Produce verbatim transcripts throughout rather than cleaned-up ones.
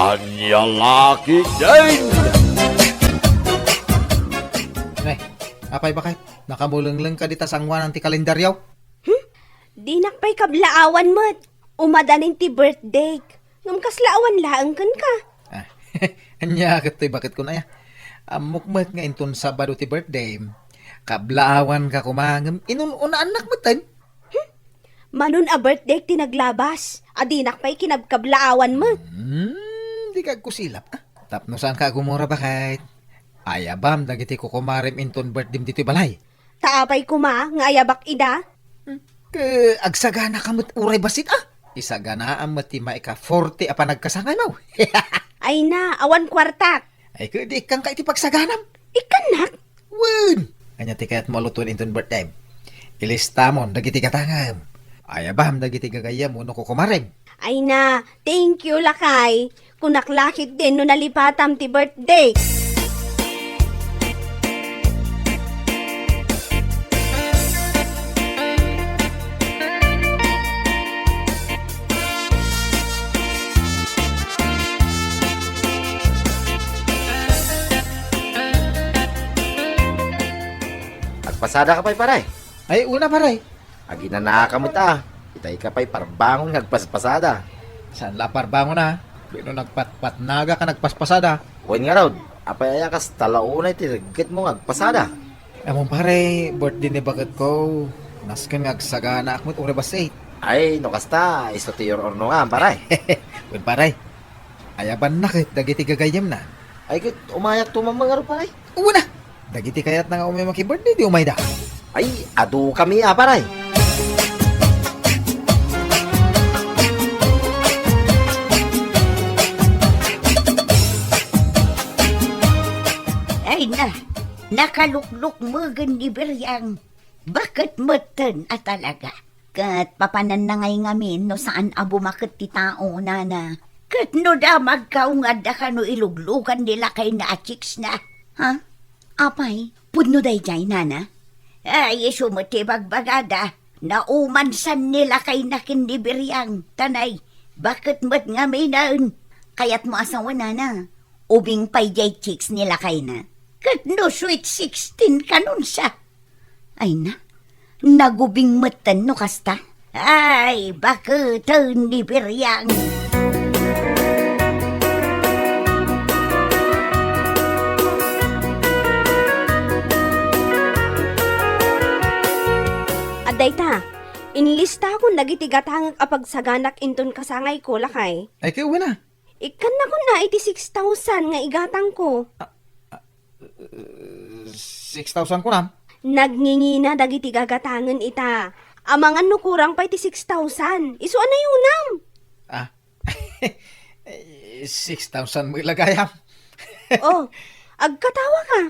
Ania la ketdin? Ne, apay, baket? Nakamulengleng ka dita sangoanan ti kalendaryo? Hmm? Dinak pay kablaawan met. Umadanin ti birthday. Ngem kasla awan laeng kenka. Ah, ania ket toy baketko aya? Ammok met nga inton Sabado ti birthday. Kablaawanka koma ngem inun-unaannak metten. Hmm? Manon a birthday ti naglabas, a dinak pay kinabkablaawan met. Hmm, dika agkusilap, ah. Tapno saanka a gumura, baket? Ayabam dagiti kukumarem inton birthdayem ditoy balay. Ta apay koma nga ayabak ida? Hmm, ket agsaganaka met uray bassit, ah. Isaganaam met ti maika-forty a panagkasangaymo. Ay na, awan kuartak. Ay, ket di ikkanka iti pagsaganam. Ikkannak? Wen! Ania ti kayatmo a lutoen inton birthdayem? Ilistamon dagiti gatangem. Ayabam dagiti gagayyemmo no kukumarem. Ay na, thank you, lakay. Kunak la ketdin no nalipatam ti birthday. Agpasadaka pay, pare? Ay, una, pare. Aginanaka met a. Itay ka pay parbangon nga agpaspasada. Saan la parbangon a? Ket no nagpatpatnaga ka nagpaspasada. Wen ngarud, apay aya kasta la unay ti reggetmo nga agpasada? Ammom pare, birthday ni baketko. Nasken nga agsaganaak met uray bassit. Ay, no kasta, isu ti ur-urnongan, pare. Wen pare, ayabanna ket dagiti gagayyemna. Ay, ket umayakto man ngarud, pare. Wen a! Dagiti kayatna nga umay maki-birthday, di umayda. Ay, adukami a, pare. Ay na, nakaluklukmegen ni Beriang. Baket metten a talaga. Ket papananna ngay ngamin no saan a bumaket ti tao, nana. Ket no damagka, ungadda kano iluglugan ni lakayna a chicksna. Ha? Apay, pudno daydiay, nana? Ay, isu met ti bagbagada. Naumansan ni lakayna ken ni Beriang. Tanay, baket met ngaminen. Kayatmo a sawen, nana? Ubing pay diay chicks ni lakayna. Ket no sweet sixteen kanonsa. Ay na, nagubing metten no kasta. Ay, baketen ni Beriang. Adda ita, inlistakon dagiti gatangek a pagsaganak inton kasangayko, lakay. Ay, ket wen a. Ikkannakon a iti six thousand nga igatangko. Ah, ah, six thousand kunam? Nagngingina dagiti gagatangen ita. Amangan no kurang pay ti six thousand. Isu a nayunam. Ah, six thousand met la gayam. Oh, agkatawa ka.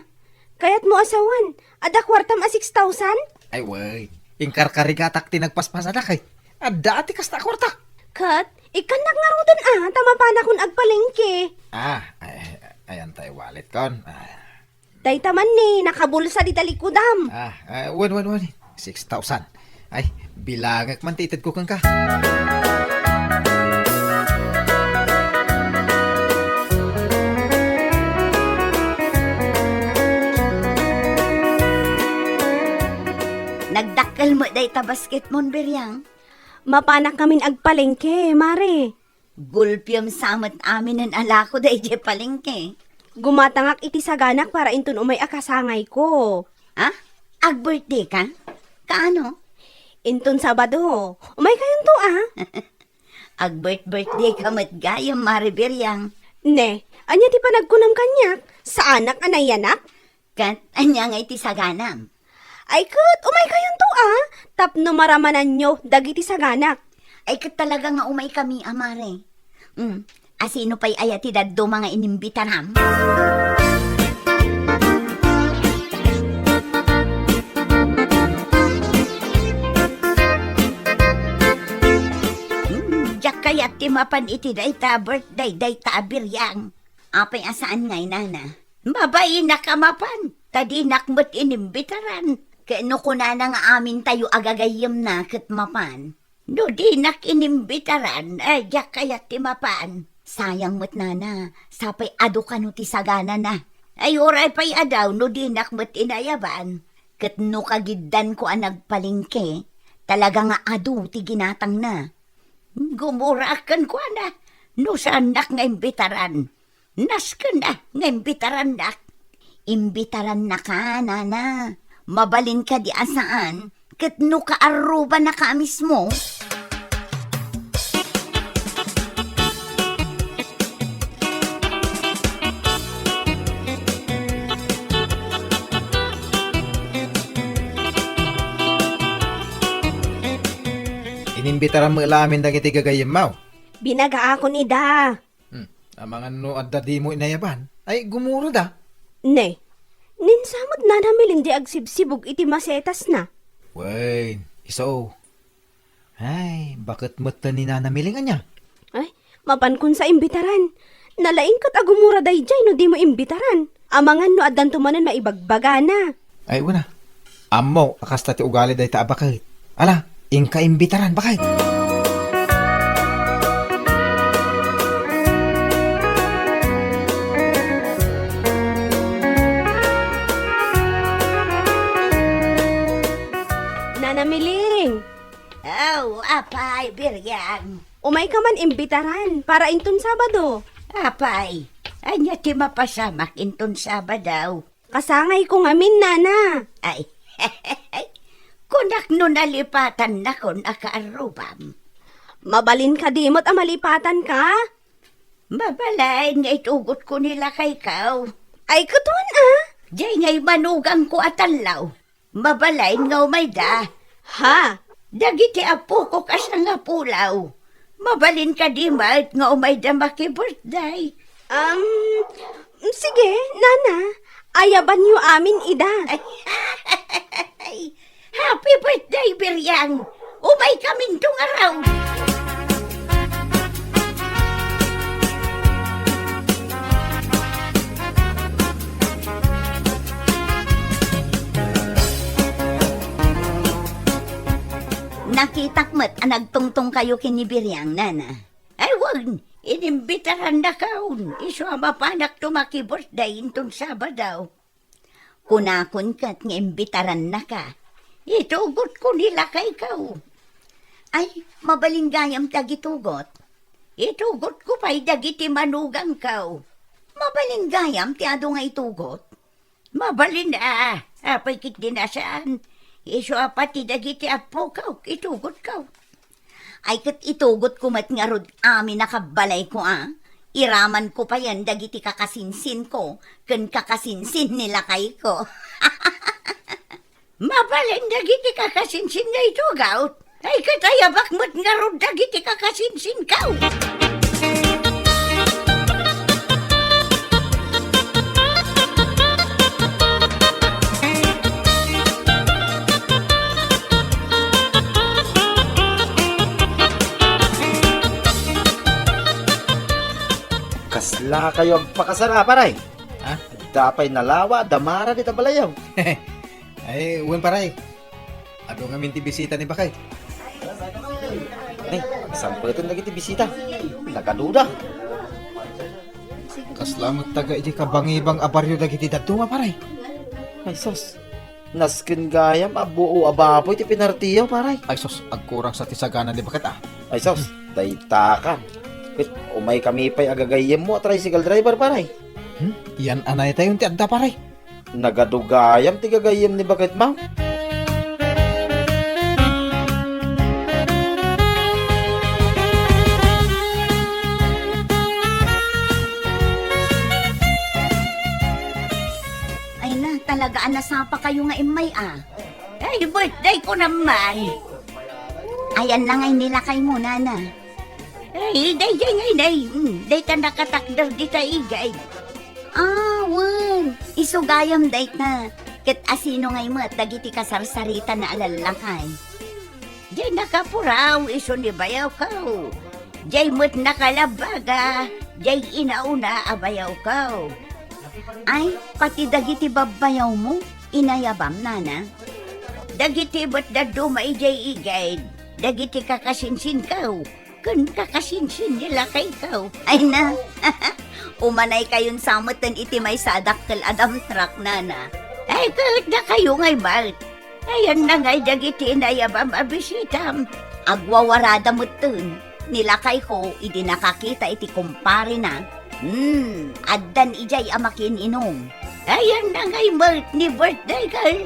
Kayatmo a sawen, adda kuartam a six thousand? Ay, wen. Inkarkarigatak ti nagpaspasadak, ay. Adda ti kasta a kuarta. Ket, ikkannak ngaruden a, ta mapanakon agpalengke. Ah, ay, ay, ayan tayo wallet kon. Ah. Dayta man ni, nakabulsa di talikudam. Ah, ah, wen, wen, wen. Six thousand. Ay, bilangek man ti itedko kenka. Nagdakkel met dayta basketmon, Beriang. Mapanak ngamin agpalengke, Mare. Gulpiem sa met aminen a lako daydiay palengke. Gumatangak iti saganak para inton umay a kasangayko. Ah? Ag-birthday ka? Kaano? Inton Sabado. Umay kayonto, ah? Ag-birth-birthday ka met gayam, Mare Beriang. Ne, ania ti panagkunam kaniak? Saanak a nayanak? Ket ania ngay ti saganam? Ay ket, umay kayonto, ah, tapno maramananyo dagiti saganak. Ay ket talaga nga umay kami, a Mare. Mm, asino pay aya ti dadduma nga inimbitaram? Mm, diak kayat ti mapan iti dayta a birthday dayta a Beriang. Apay a saan ngay, nana? Mabainak a mapan, ta dinak met inimbitaran. Ket no kunana nga amintayo a gagayyemna ket mapan. No dinak inimbitaran, ay, diak kayat ti mapan. Sayang met, nana, sapay adu kano ti saganana. Ay, uray pay a daw no dinak met inayaban, ket no kagiddanko a nagpalengke, talaga nga adu ti ginatangna. Gumuraak kenkuana no saannak nga imbitaran. Nasken a nga imbitarannak. Imbitarannaka, nana. Mabalin kadi a saan, ket no kaarrubanaka a mismo? Inimbitaram met la amin dagiti gagayyemmo. Binagaakon ida. Hmm. Amangan no adda dimo inayaban, ay gumurada. Ne, ninsamet Nana Miling di agsibsibog iti masetasna. Wen, isu. Ay, baket met ni Nana Miling ania? Ay, mapankon sa imbitaran. Nalaing ket a gumura daydiay no dimo imbitaran. Amangan no addanto manen maibagbagana. Ay, wen a. Ammok a kasta ti ugali dayta a baket. Ala, inka imbitaran, baket. Nana Miling. Aw, apay, Biriang. Umayka man imbitaran para inton Sabado. Apay, ania ti mapasamak inton Sabado? Kasangayko ngamin, nana. Ay, kunak no nalipatannakon a kaarrubam. Mabalin kadi met a malipatanka? Mabalin nga itugotko ni lakayko. Ay, ket wen a? Diay ngay manugangko a tallo. Mabalin nga umayda. Ha? Dagiti appoko kas a nga pulaw. Mabalin kadi met nga umayda maki-birthday. Um, sige, nana. Ayabanyo amin ida. Ay, happy birthday, Biriang! Umaykaminto ngarud! Nakitak met a nagtungtongkayo ken ni Biriang, nana. Ay, wen, inimbitarannakon, isu a mapanakto maki-birthday inton Sabado. Kunakon ket nga imbitarannaka. Itugotko ni lakayko. Ay, mabalin gayam ti agitugot. Itugotko pay dagiti manugangko. Mabalin gayam ti adu nga itugot. Mabalin a, apay ketdi a saan. Isu a pati dagiti appoko, itugotko. Ay, ket itugotko met ngarud amin a kabbalayko a iramanko payen dagiti kakasinsinko ken kakasinsin ni lakayko. Mabalin dagiti kakasinsin nga itugot. Ay, ket ayabak met ngarud dagiti kakasinsinko. Kaslakayo agpakasar, a, paray? Ha? Adda pay nalawa, damara dita balayo. Ay, wen, paray. Adu ngamin ti bisita ni Bakay. Ay, sampeten dagiti bisita. Nagaduda. Kasla met taga iti kabangibang a barrio dagiti dadduma, paray. Ay, sus. Nasken gayam a buo a baboy ti pinartiyo, paray. Ay, sus, agkurang sa ti sagana ni Baket, a. Ay, sus, daytakan. Ket umaykami pay a gagayyemmo a tricycle driver, paray. Hmm? Yan a naytayon ti adda, paray. Nagadu gayam ti gagayyem ni Baketmo. Ay na, talaga a nasapakayo nga immay, a. Ay, birthday ko naman. Ayan na ngay ni lakaymo, nana. Ay, daydiay ngay, day. Mm, dayta nakatakder dita igid. A, wen, isu gayam dayta. Ket asino ngay met dagiti kasarsaritan a lallakay? Diay nakapuraw isu ni bayawko. Diay met nakalabbaga, diay inauna a bayawko. Ay, pati dagiti babbayawmo, inayabam, nana? Dagiti met dadduma idiay igid, dagiti kakasinsinko. ken kakasinsin ni lakayko. Ay na, umanaykayon sa metten iti maysa a dakkel a dump truck, nana. Ay, ket dakayo ngay met. Ayanna ngay dagiti inayabam a bisitam. Agwawarada metten ni lakayko idi nakakita iti kumparena. Hmm, addan idiay a makiin-inum. Ayanna ngay met ni birthday girl.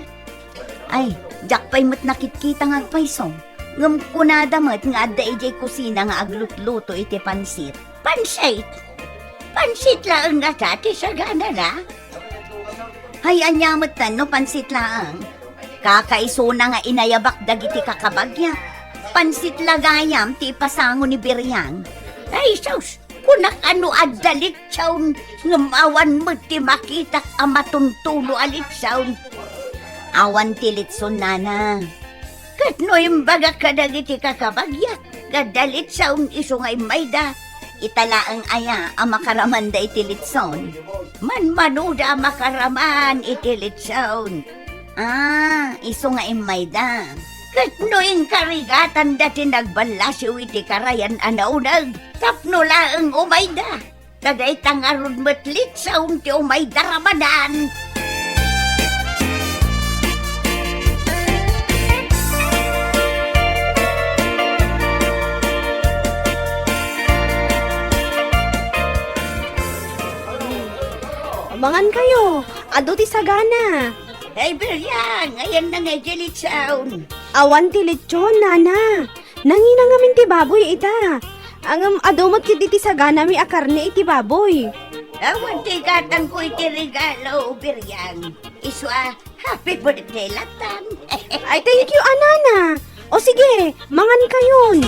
Ay, diak pay met nakitkita nga agpayso. Ngem kunada met nga adda idiay kusina nga aglutluto iti pansit. Pansit? Pansit laeng ngata ti saganana? Hay, ania metten no pansit laeng? Kakaisuna nga inayabak dagiti kakabagia. Pansit la gayam ti ipasango ni Biriang. Ay, sus! Kunak a no adda litson, ngem awan met ti makitak a matuntulo a litson. Awan ti litson, nana. Ket no imbagak kadagiti kakabagiak nga adda litson isu nga immayda, ita laeng aya a makaramanda iti litson? Manmanoda a makaraman iti litson. Ah, isu nga immayda. Ket no inkarigatanda ti nagballasiw iti karayan a nauneg tapno laeng umayda, ta dayta ngarud met litson ti umayda ramanan. Mangan kayo, adu ti sagana. Ay, Biriang, ayanna ngay ti litson? Awan ti litson, nana. Nangina ngamin ti baboy ita. Ngem adu met ketdi ti saganami a karne iti baboy. Awan ti gatangko iti regalo, Biriang. Isu a, happy birthday latta. Ay, thank you, a nana. O sige, mangan kayon.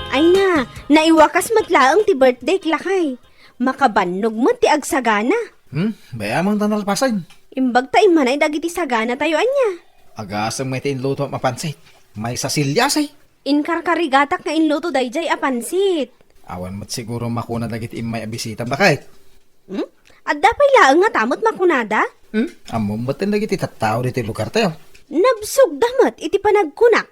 Ay na, naiwakas met laeng ti birthday, lakay. Makabannog met ti agsagana. Hmm, bay-amon ta nalpasen. Imbag ta immanay dagiti saganatayo, ania? Agasem met ti inlutom a pansit. Maysa silias, eh. Inkarkarigatak nga inluto daydiay a pansit. Awan met siguro makuna dagiti immay a bisitam, dakay. Hmm? Adda pay laeng ngata met makunada? Hmm? Ammom met dagiti tattao ditoy lugartayo. Nabsogda met iti panagkunak.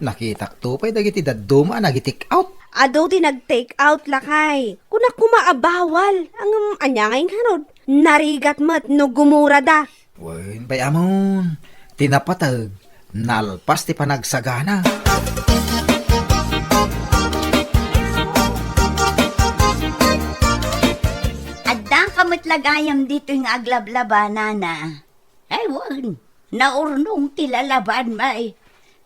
Nakitakto pay dagiti dadduma a nagi-take out. Adu ti nag-take out, lakay. Kunak koma a bawal. Ngem ania ngay ngarud? Narigat met no gumurada. Wen, bay-amon, ti napateg, nalpas ti panagsagana. Addaka met la gayam ditoy nga aglablaba, nana. Ay, wen, naurnong ti lalaban, may.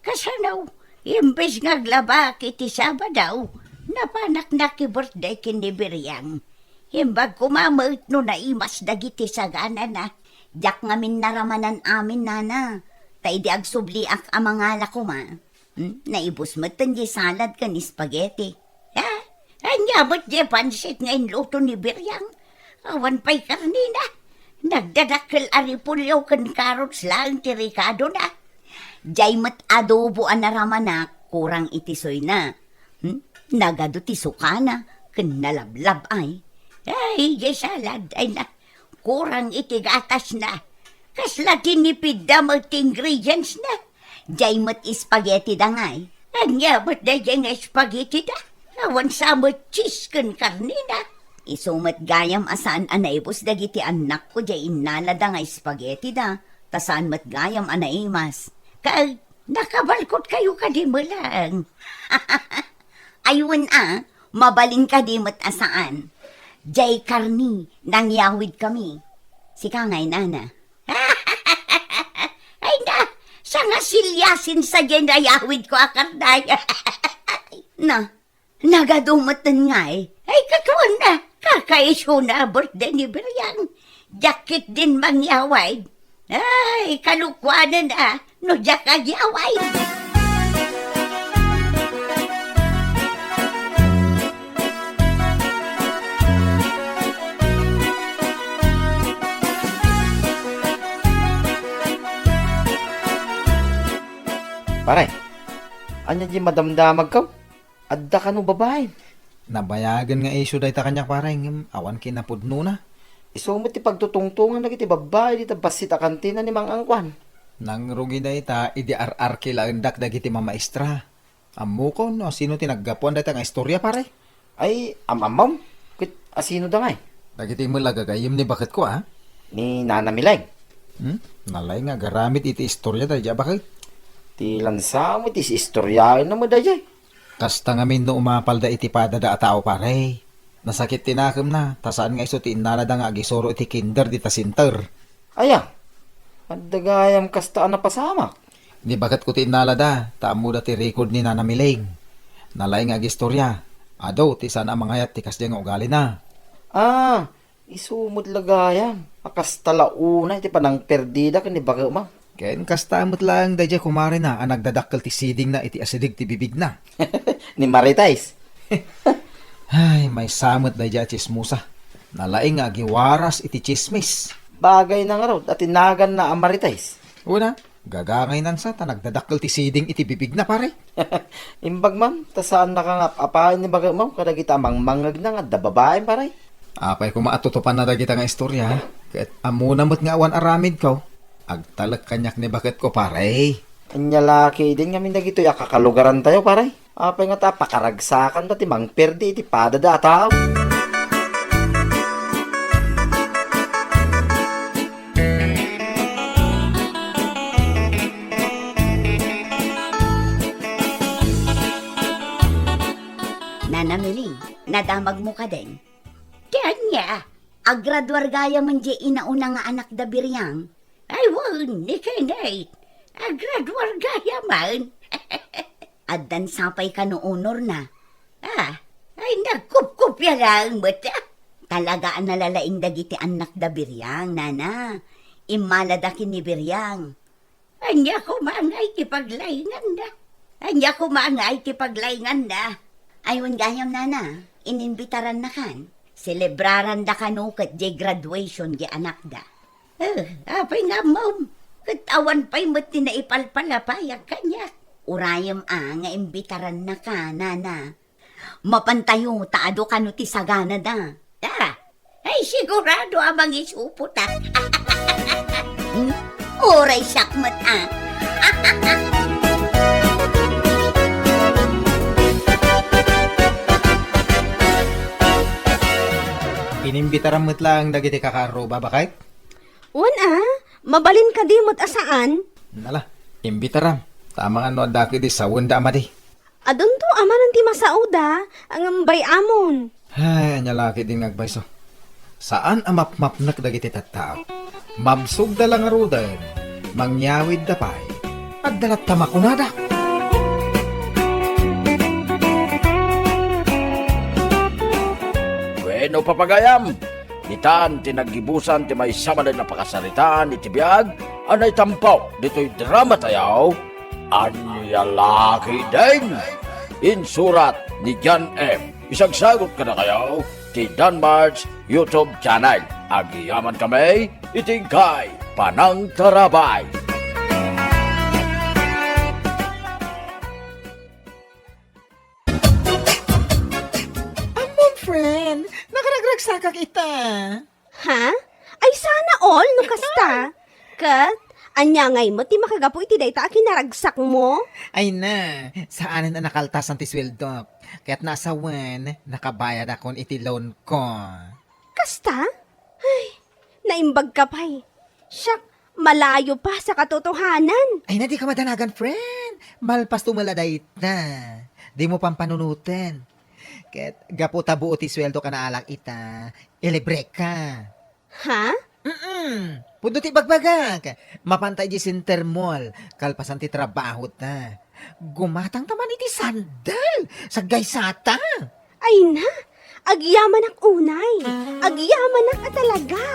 Kasano, imbes nga aglabak iti Sabado, napanak naki-birthday ken ni Biriang. Imbag koma met no naimas dagiti saganana. Diak ngamin naramanan amin, nana. Ta idi agsubliak a mangala koma, hmm, naibus met ti salad ken spaghetti. Ha? Ania met diay pansit nga inluto ni Biriang? Awan pay karnina. Nagdadakkel a repolyo ken carrots laeng ti rekadona. Diay met adobo a naramanak, kurang iti suyna. Hmm? Nagadu ti sukana, ken nalablab ay. Ay, diay salad, ay na, kurang iti gatasna. Kasla tinipidda met ti ingredients na. Diay met spaghetti da ngay. Ania met daydiay nga spaghetti da? Awan sa met cheese ken karnina. Isu met gayam a saan a naibus dagiti annakko diay innalada nga spaghetti da, ta saan met gayam a naimas. Kay, nakabalkot kayo kadi melang. Ay, wen a, mabalin kadi met a saan. Diay karni, nangyawid kami. Sika ngay, nana. Ay na, sangasilyasin sa diay nayawid ko a karnay. Na, nagadu met ngay. Ay, katuan na, kakaisuna a birthday ni Biriang. Diak ketdin mangyawid. Ay, kalokuanan a, no diak agyaway. Pare, ania diay madamdamagko? Adda kano babaen? Nabayagen nga isu dayta kaniak, pare, ngem awan kinapudnona. Isu met ti pagtutungtongan dagiti babbai dita bassit a kantina ni Mang Angkuan. Nangrugi dayta idi ar-arkilaendak dagiti mamaestra. Ammokon no sino ti naggapuan dayta nga istorya, pare? Ay, am-ammom? Ket asino da ngay? Dagiti met la gagayyem ni baketko, a? Ni Nana Mileng. Hmm? Nalaing nga agaramid iti istorya daydiay a baket. Ti lansa met ti istoryaenna met daydiay. Kasta ngamin no umapalda iti padada a tao, pare. Nasakit ti nakemna, ta saan nga isu ti innalada nga agisuro iti kinder dita center. Aya, adda gayam kasta a napasamak. Ni baketko ti innalada, ta ammoda ti record ni Nana Mileng. Nalaing nga agistorya, adu ti saan a mangayat ti kasdiay nga ugalina. Ah, isu met la gayam a kasta la unay ti panangperdida ken ni baketmo. Ken kasta met laeng daydiay kumarena a nagdadakkel ti sidingna iti asideg ti bibigna. Ni Marites. Ay, maysa met daydiay a tsismosa. Nalaing nga agiwaras iti tsismis. Bagayna ngarud a ti naganna a Marites. Una, gagangaynan sa ta nagdadakkel ti siding iti bibigna, pare. Imbag, ma'am, ta saannaka nga ap-apayen ni baketmo kadagita a mangmangngegna nga adda babaem, pare. Apay koma a tutupanna dagita nga istorya, ket ammona met nga awan aramidko. Agtalek kaniak ni baketko, pare. Ania la ketdin ngamin dagitoy a kakalugarantayo, pare? Apay ngata a pakaragsakanda ti mangperdi iti padada a tao? Nana Mili, nadamagmo kadin? Ti ania? Agraduar gayam diay inauna nga anakda Biriang? Ay, wen, ni Kenneth. Agraduar gayamen. Addan sapay kano honorna. Ah, ay, nagkupkupia laeng met, ah. Talaga a nalalaing dagiti annakda Biriang, nana. Immalada ken ni Biriang. Ania koma ngay ti paglainganda? Ania koma ngay ti paglainganda? Ay, wen gayam, nana, inimbitarannakan. Selebraranda kano ket diay graduation diay anakda. Eh, apay nga ammom, ket awan pay met ti naipalpalapayak kaniak. Urayem a nga imbitarannaka, nana. Mapantayo ta adu kano ti saganada. Ta, ay sigurado a mangisupot, a. Hmm? Uray siak met, a. Inimbitaram met laeng dagiti kakaarruba, baket? Wen a, mabalin kadi met a saan? Nala, imbitaram. Ta amangan no adda ketdi sawenda a madi. Adunto a manen ti masaoda, ngem bay-amon. Ay, ania la ketdin nga agpayso. Saan a mapmapnek dagiti tattao. Mabsogda la ngaruden, mangyawidda pay. Adda latta makunada. Bueno, papagayam, ditan ti naggibusan ti maysa manen a pakasaritaan iti biag a naitampo ditoy dramatayo. Ania la ketdin? Insurat ni John M. Isagsagut kadakayo ti Danmar's YouTube channel. Agyamankami iti inkay panangtarabay. Ammom, friend, nakaragragsakak ita. Ha? Ay, sana all no kasta. Ket, ania ngay met ti makagapu iti dayta a kinaragsakmo? Ay na, saanen a nakaltasan ti sueldok. Ket nasawen, nakabayadakon iti loan ko. Kasta? Ay, naimbagka pay. Siak, malayo pa sa katotohanan. Ay na, dika madanagan, friend. Malpasto met la dayta. Dimo pampanunoten. Ket gapu ta buo ti sueldok a naalak ita, ilibreka. Ha? Mm-mm. Pudno ti ibagbagak. Mapanta idiay Center Mall, kalpasan ti trabahota. Gumatangta man iti sandal. Saggaysata. Ay na, agyamanak unay. Agyamanak a talaga.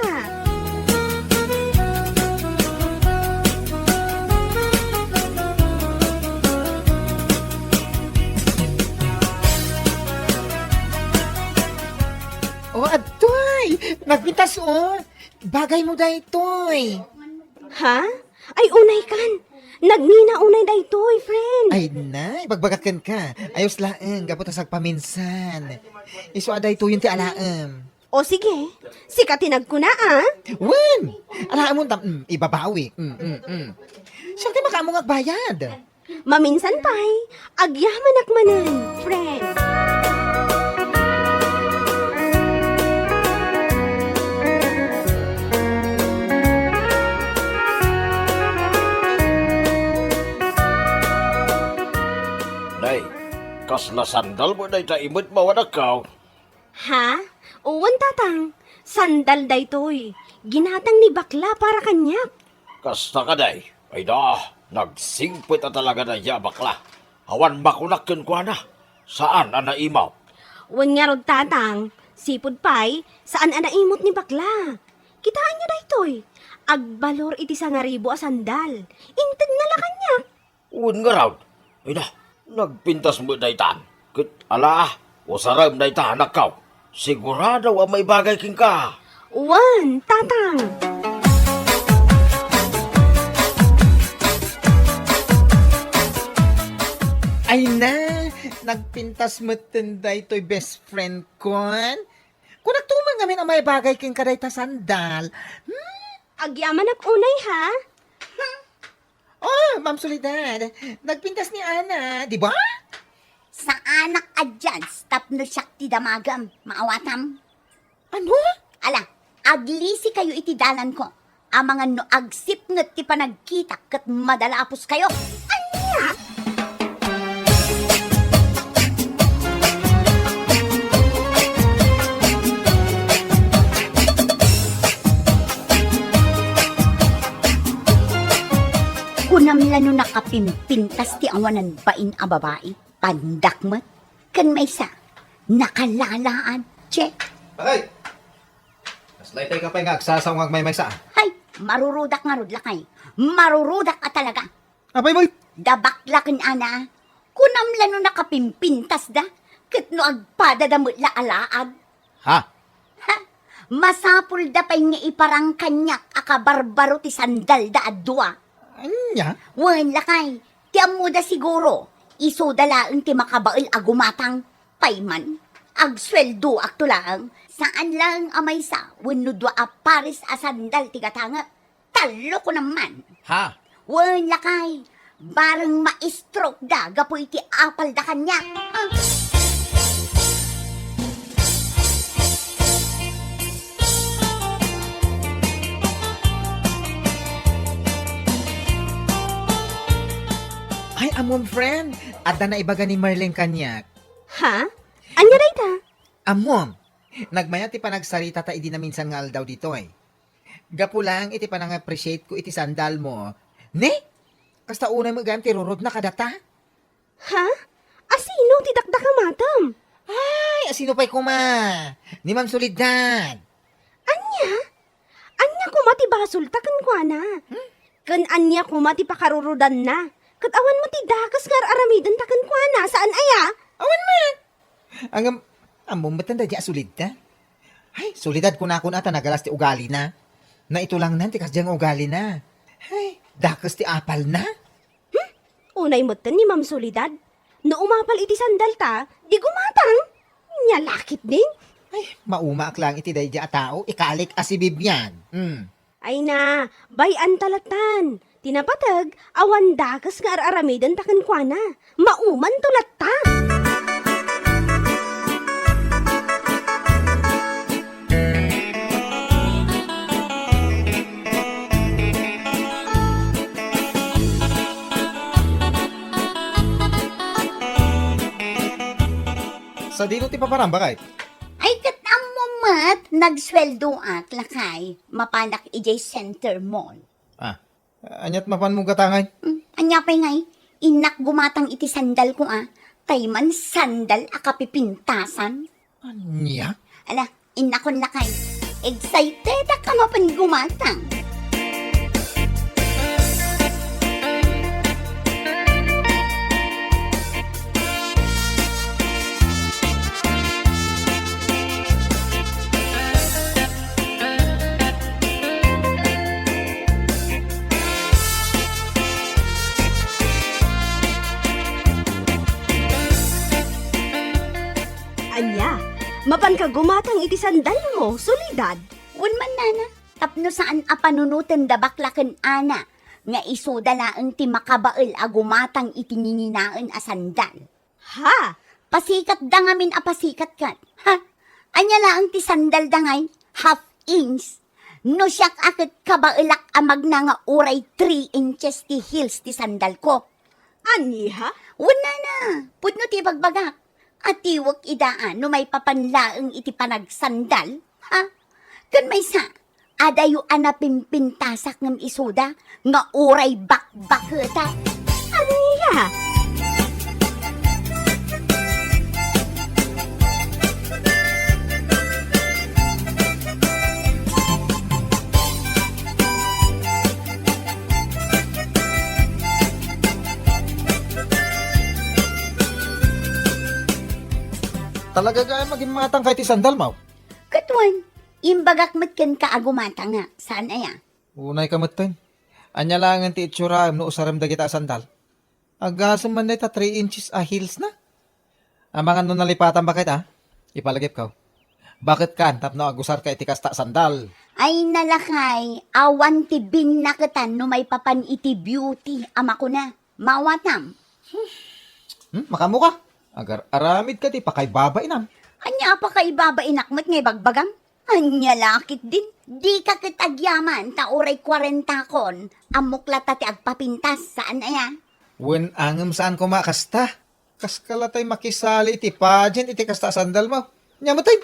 O, adtoy! Nagpintas, o! Bagaymo daytoy. Ha? Ay, unay kan. Nagngina unay daytoy, friend. Ay, nay, bagbagat kenka. Ayos laeng, gapu ta sagpaminsan. Isu a daytoyen ti alaem. O sige, sika ti nagkuna, a? Wen! Alaemon tam, mm, ibabawi. Mm, mm, mm. Siak ti makaammo nga agbayad. Maminsan pay, agyamanak manen, friend. Nay, kasla sandal mo dayta imet mawanagkaw? Ha? Wen, tatang. Sandal daytoy. Ginatang ni bakla para kaniak. Kasta kadi? Ay da, nagsingpet a talaga dayta a bakla. Awan makunak kenkuana. Saan a naimot. Wen ngarud, tatang. Sipud pay, saan a naimot ni bakla. Kitaenyo daytoy. Agbalor iti sangaribu a sandal. Intedna la kaniak. Wen ngarud, ay da, nagpintas met daytan. Ket ala, usarem dayta, anakko. Sigurado a maibagay kenka. Wen, tatang. Ay na, nagpintas metten daytoy best friend kon. Kunakto man ngamin a maibagay kenka dayta sandal. Hmm? Agyamanak unay, ha? Oh, Ma'am Soledad, nagpintas ni Ana, di ba? Saanak a chance tapno siak ti damagem, maawatam. Ano? Ala, aglisikayo iti dalanko. Amangan no agsipnget ti panagkitak ket madalapos kayo. Ania? Kunam la no nakapimpintas ti awanan bain a babai, pandak met. Ken maysa, nakalalaan. Che. Ay! Kasla itay ka pay nga agsasaw nga agmaymaysa. Hay, marurudak ngarud, lakay. Marurudak a talaga. Apay mo? Da bakla ken Ana. Kunam la no nakapimpintasda, ket no agpadada met la a laag. Ha? Ha? Masapulda pay nga iparang kaniak a kabarbaro ti sandalda a dua. Ania? Wen, lakay, ti ammoda siguro, isuda laeng ti makabael a gumatang. Pay man, agsueldoakto laeng, saan laeng a maysa wenno dua a pares a sandal ti gatangek. Tallo ko naman. Ha? Wen, lakay, bareng ma-stroke da gapu iti apalda kaniak. Ah. Ay, ammom, friend, adda naibaga ni Marlene kaniak. Ha? Ania dayta? Ammom, nagmayat ti panagsaritata idi naminsan nga aldaw ditoy. Gapu laeng iti panang-appreciate ko iti sandal mo. Ne? Kasta unay met gayam ti rurodna kadata? Ha? Asino ti dakdakam, atem? Ay, asino pay koma? Ni Ma'am Soledad. Ania? Ania koma ti basolta kenkuana? Hmm? Ken ania koma ti pakarurudanna? Ket awan met ti dakes nga ar-aramidenta kenkuana, saan aya? Awan met. Ngem, ammom met daydiay a Soledad. Ay, Soledad kunakon a ta nagalas ti ugalina. Naitulangnan ti kasdiay nga ugalina. Ay, dakes ti apalna. Hmm? Unay metten ni Ma'am Soledad. No umapal iti sandalta, di gumatang. Nia la ketdin. Ay, maumaak laeng iti daydiay a tao, ikalik a si Bibian. Hmm. Ay na, bay-anta lattan. Ti napateg, awan dakes nga ar-aramidenta kenkuana. Maumanto latta. Sadino ti paparam, baket? Ay, ket ammo met, nagsueldoak, lakay. Mapanak idiay Center Mall. Ah, aniat mapanmo gatangay? Hmm, ania pay ngay? Innak gumatang iti sandalko, a. Tay man sandal a kapipintasan. Ania? Ala, innakon lakay. Excited a mapan gumatang. Apanka gumatang iti sandalmo, Soledad? Wen man, nana, tapno saan a panunoten da bakla ken Ana, nga isuda laeng ti makabael a gumatang iti nginginaen a sandal. Ha? Pasikatda ngamin a pasikat ket. Ha? Ania laeng ti sandalda ngay? Half inch. No siak a ket kabaelak a magna nga uray three inches ti heels ti sandalko. Ania? Wen, nana, pudno ti ibagbagak. Atiwek ida a no maipapan laeng iti panagsandal. Ha? Ken maysa, adayo a napimpintasak ngem isuda nga uray bakbaketa. Ania? Talaga gayam a gimmatangka iti sandalmo? Ket wen, imbagak met kenka a gumatangak, saan aya? Unayka metten. Ania laengen ti itsuram no usarem dagita a sandal? Agasem man dayta three inches a heelsna. Amangan no nalipatan baket, a? Ipalagipko. Baket kan tapno agusarka iti kasta a sandal? Ay, nalakay, awan ti binnaketan no maipapan iti beauty a makuna. Mawatam. Hmm, makaammoka. Agar-aramidka ti pakaibabainam. Ania a pakaibabainak met nga ibagbagam? Ania la ketdin? Dika ket agyaman ta uray kuarentakon. Ammok latta ti agpapintas, saan aya? Wen a ngem saan koma a kasta. Kaska latay makisali iti pageant iti kasta a sandalmo. Ania metten?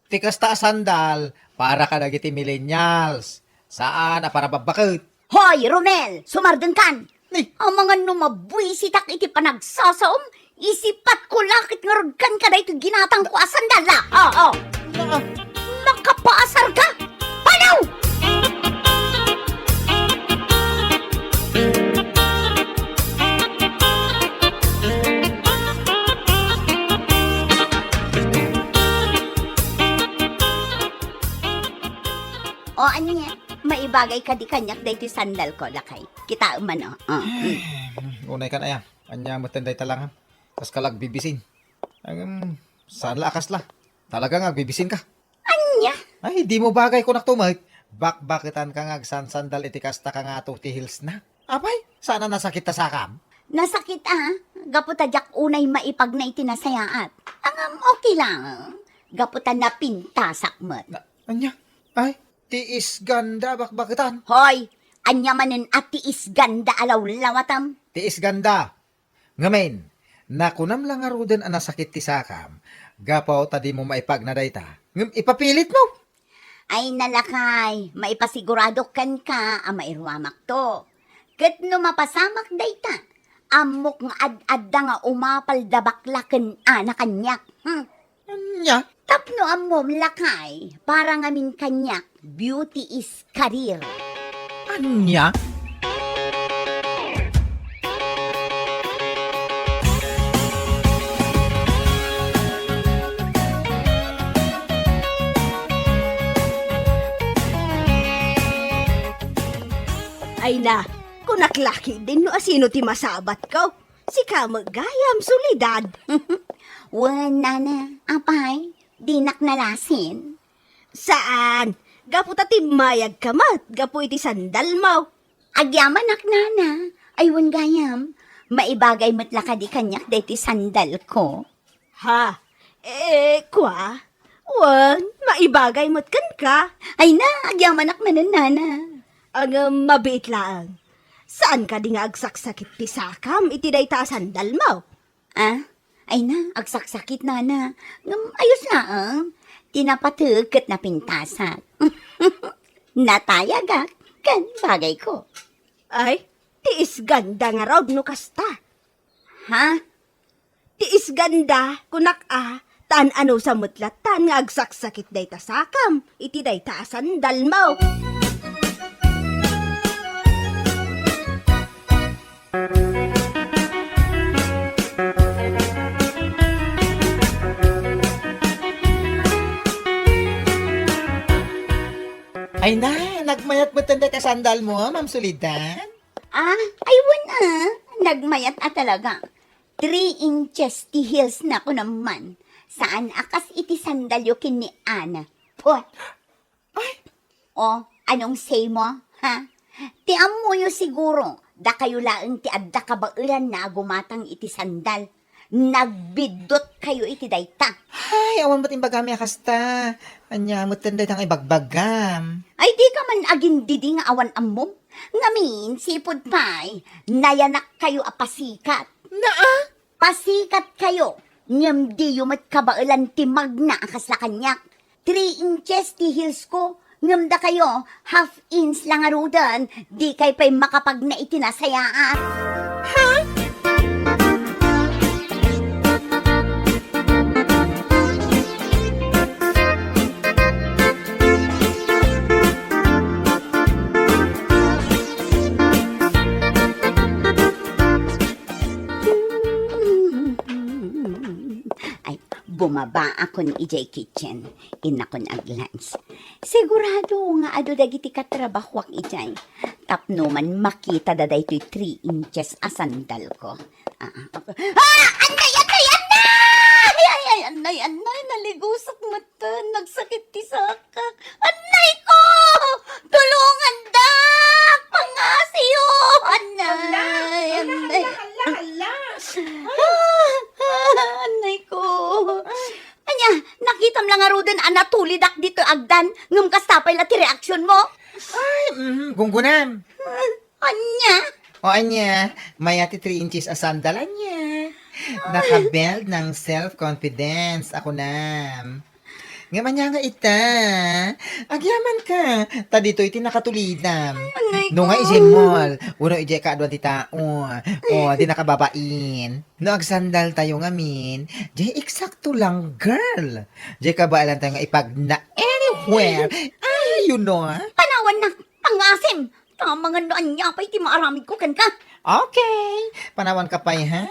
Ti kasta a sandal, para kadagiti millennials. Saan a para babbaket. Hoy, Romel! Sumardengkan! Ni? Amangan no mabuisitak iti panagsasaom, isipatko la ket ngarud kenka daytoy ginatangko a sandal, a! O, o! Nia? Makapaasarka! Panaw! O, ania? Maibagay kadi kaniak daytoy sandalko, lakay? Kitaem man, o. O, mm. Unaykan aya. Ania metten dayta langam? Kaska la agbibisin. Ngem, saan la a kasla. Talaga nga agbibisinka. Ania? Ay, dimo bagay kunakto met. Bakbaketanka nga agsansandal iti kasta ka ngato ti heelsna. Apay, saan a nasakit ta sakam? Nasakit a, gapu ta diak unay maipagna iti nasayaat. Ngem okay lang, gapu ta napintasak met. Na, ania? Ay, tiis ganda bakbaketan. Hoy, ania manen a tiis ganda a lawlawatam? Tiis ganda. Ngamin, nakunam la ngaruden a nasakit ti sakam, gapu ta dimo maipagna dayta, ngem ipapilitmo. Ay, nalakay, maipasiguradok kenka a mairuamakto. Ket no mapasamak dayta, ammok nga ad-adda nga umapal da bakla ken Ana kaniak. Hmm. Ania? Tapno ammom, lakay, para ngamin kaniak, beauty is career. Ania? Ay na, kunak la ketdin no asino ti masabatko. Sika met gayam, Soledad. Wen, nana, apay, dinak nalasin. Saan? Gapu ta timmayagka met gapu iti sandalmo. Agyamanak, nana. Ay, wen gayam, maibagay met la kadi kaniak daytoy sandalko. Ha? Eh, kua? Wen, maibagay met kenka. Ay na, agyamanak manen, nana. Ngem mabiit laeng. Saan kadi nga agsaksakit ti sakam iti dayta a sandalmo? Ah? Ay na, agsaksakit, nana. Ngem ayos laeng. Ti napateg ket napintasak. Natayagak ken bagayko. Ay, tiis ganda ngarud no kasta. Ha? Tiis ganda, kunak a, ta an-anusam met lattan nga agsaksakit dayta sakam iti dayta a sandalmo. Ay na, nagmayat met dayta sandalmo, Ma'am Soledad? Ah, ay wen a, nagmayat a talaga. Three inches ti heelsna, kunam man. Saan a kas iti sandalyo ken ni Ana. Puh! Ay! O, anong say mo, ha? Ti ammoyo siguro, dakayo laeng ti adda kabaelanna a gumatang iti sandal. Nagbiddutkayo iti dayta. Ay, awan met imbagami a kasta. Ania met dayta nga ibagbagam? Ay, dika man agindidi nga awan ammom. Ngamin, sipud pay, nayanakkayo a pasikat. Naa? Pasikatkayo, ngem diyo met kabaelan ti magna a kasla kaniak. Three inches ti heels ko, ngem dakayo, half inch la ngaruden, dikay pay makapagna iti nasayaat. Ha? Ay, bumaba akon idiay kitchen. Innakon ag-lunch. Sigurado nga adu dagiti katrabahuak idiay. Tapno man makita da daytoy three inches a sandal ko. Ah, ah, ah, annay, annay, annay! Ay, ay, annay, annay, naligusak met. Nagsakit ti sakak. Annay ko! Tulungandak! Pangasiyo! Annay! Hala, hala, annay! Hala, hala, hala, hala. Ah, ah, annay ko. Ania, nakitam la ngaruden a natulidak ditoy agdan, ngem kasta pay la ti reaksyon mo? Ay, mm, gunggunam. Ania? O ania, maya ti three inches a sandal, ania? Naka-build ng self-confidence, ako nam. Ngem ania nga ita? Agyaman ka, ta ditoy ti nakatulidam. Ay, annay ko. No nga idiay mall, wenno idiay kaaduan ti tao, o, di nakababain. No agsandal tayo ngamin, di eksakto lang, girl. Di kabaelan tayo nga ipagna anywhere. Ay, you know, ah? Panawan na, pangasim! Amangan no ania pay ti maaramidko kenka. Okay. Panawanka pay, ha?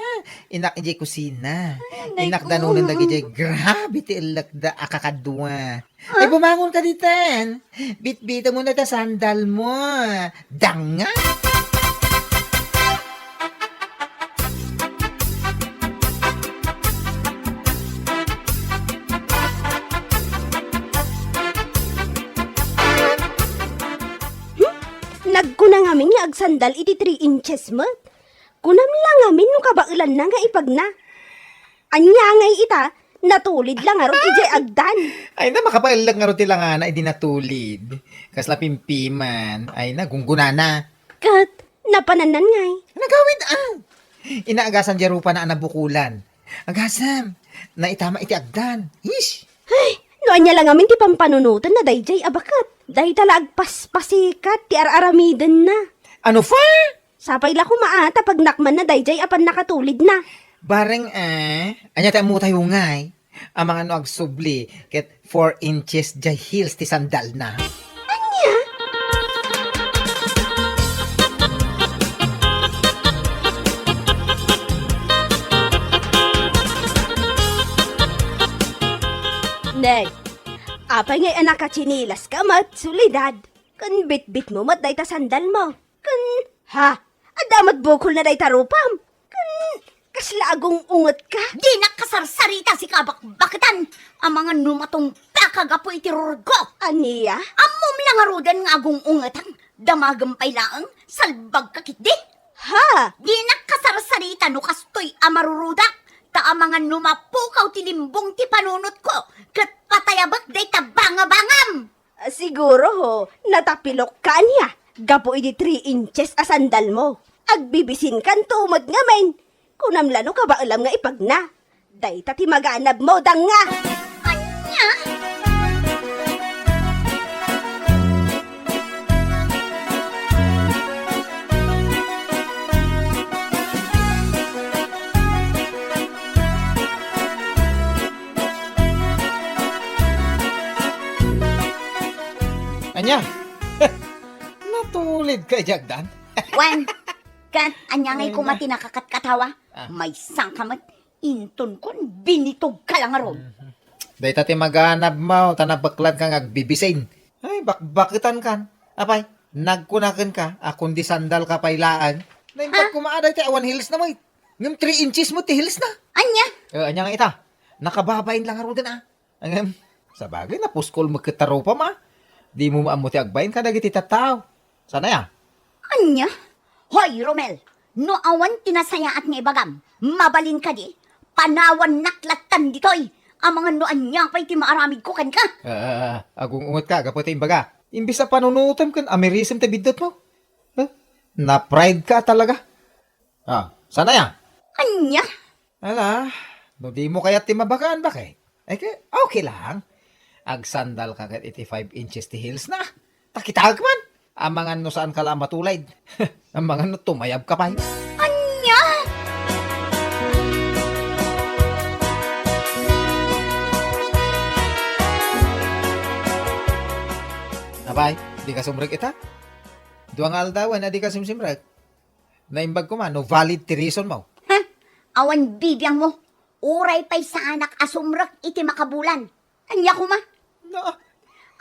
Innak idiay kusina. Ay, annay ko. Innak danunan dagidiay grabe ti ellekda a kakadua. Ay, bumangonka ditan. Bitbitem mo na ta sandal mo. Danga! Hmm? Nagkuna ngamin nga agsandal iti three inches met. Kunam la ngamin no kabaelanna nga ipagna. Ania ngay ita, natulid la ngarud idiay agdan. Ay na, makabaellek ngarud ti langana idi natulid. Kasla pimpiman. Ay na, gunggunana. Ket, napanannan ngay. Nagawid, ah. Inagasan diay rupana a nabukulan. Agasem, naitama iti agdan. Ish! Ay, no ania la ngamin ti pampanunotenna daydiay a baket. Dayta la agpaspasikat ti ar-aramidenna. Ano fa? Sapay la koma a ta pagnakmanna daydiay a pannakatulidna. Bareng, eh, ania ti ammo tayo ngay? Amangan no agsubli ket four inches diay heels ti sandalna. Ania? Ned, apay ngay a nakatsinilaska met, Soledad? Ken bitbitmo met dayta sandalmo. Ken, ha? Adda met bukolna dayta rupam? Ken, kasla agung-ungetka? Dinak kasarsarita, sika a bakbaketan! Amangan no matumpaka gapu iti rurugko! Ania? Ammom la ngaruden nga agung-ungetak? Damagem pay laeng, salbagka ketdi! Ha? Dinak kasarsarita no kastoy a marurudak, ta amangan no mapukaw ti limbong ti panunotko, ket patayabek dayta bangabangam! Ah, siguro, ho, natapilokka ania, gapu iti three inches a sandalmo. Agbibisinkanto met ngamin. Kunam la no kabaelam nga ipagna. Dayta ti maganabmo, danga! Ania? Ania? Natulidka idiay agdan? Wen, ket ania ngay koma ti nakakatkatawa? Ah. Maysa ka met, intonkon, binitogka la ngarud. Mhm. Dayta ti maganabmo, ta nabeklanka nga agbibisin. Ay, bakbaketankan. Apay, nagkuna kenka a kundi sandalka pay laeng. Naimbag koma a dayta awan heelsna met. Ngem three inches met ti heelsna. Ania? Eh, ania nga ita? Nakababain la ngaruden a. Ngem, sabagay, napuskol met ket ta rupam a. Dimo ammo ti agbain kadagiti tattao. Saan aya? Ania? Hoy, Romel! No awan ti nasayaat nga ibagam, mabalin kadi, panawannak lattan ditoy. Amangan no ania pay ti maaramidko kenka. Ah, agung-ungetka gapu ti imbaga. Imbes a panunutem ken amirisem ti biddutmo. Huh? Na-pride ka talaga. Ah, saan aya? Ania? Ala, no dimo kayat ti mabagaan, baket? Ay, ke-, okay lang. Agsandal ka ket iti five inches ti heels na. Ta kitaek man. Amangan no saan ka la matulid. Amangan no tumayab ka pay. Ania? Apay, di ka sumrek ita? Dua nga aldawen a di ka simsimrek. Naimbag koma no valid ti reason mo. Ha? Awan bibiangmo. Uray pay saanak a sumrek iti makabulan. Ania koma? Na.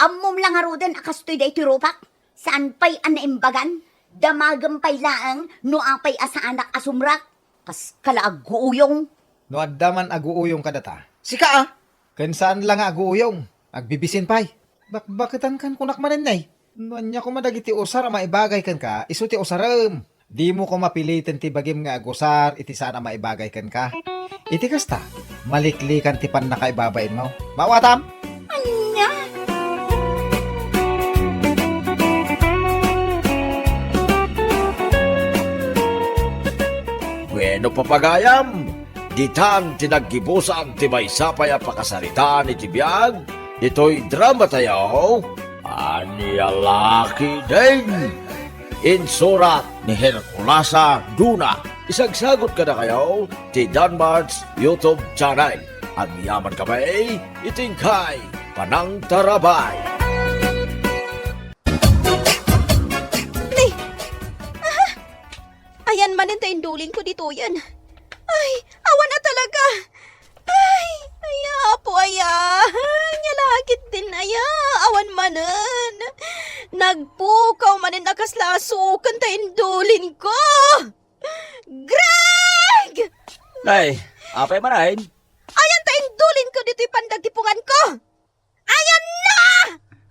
Ammom la ngaruden a kastoy daytoy rupak. Saan pay a naimbagan? Damagem pay laeng no apay a saanak a sumrek. Kaska la aguuyong. No adda man aguuyong kadata, sika a. Ken saan la nga aguuyong. Agbibisin pay. Bakbaketankan kunak manen, nay. No ania koma dagiti usar a maibagay kenka, isu ti usarem. Dimo koma piliten ti bagim nga agusar iti saan a maibagay kenka. Iti kasta, maliklikan ti pannakaibabainmo. Maawatam? Ania? Bueno, papagayam, ditan ti naggibusan ti maysa pay a pakasaritaan iti biag ditoy dramatayo. Ania la ketdin? Insurat ni Herculasa Duna. Isagsagut kadakayo ti Danmart's YouTube channel. Agyaman kami iti inkay panangtarabay. Ni, aha, ayan manen ta indulinko ditoyen. Ay, awan a talaga. Ay, aya, apo, aya. Ania la ketdin, aya. Awan manen. Nagpukaw manen a kasla a suken ta indulinko. Greg! Nay, apay manen? Ayan ta indulinko ditoy pandag ti punganko. Ayan na!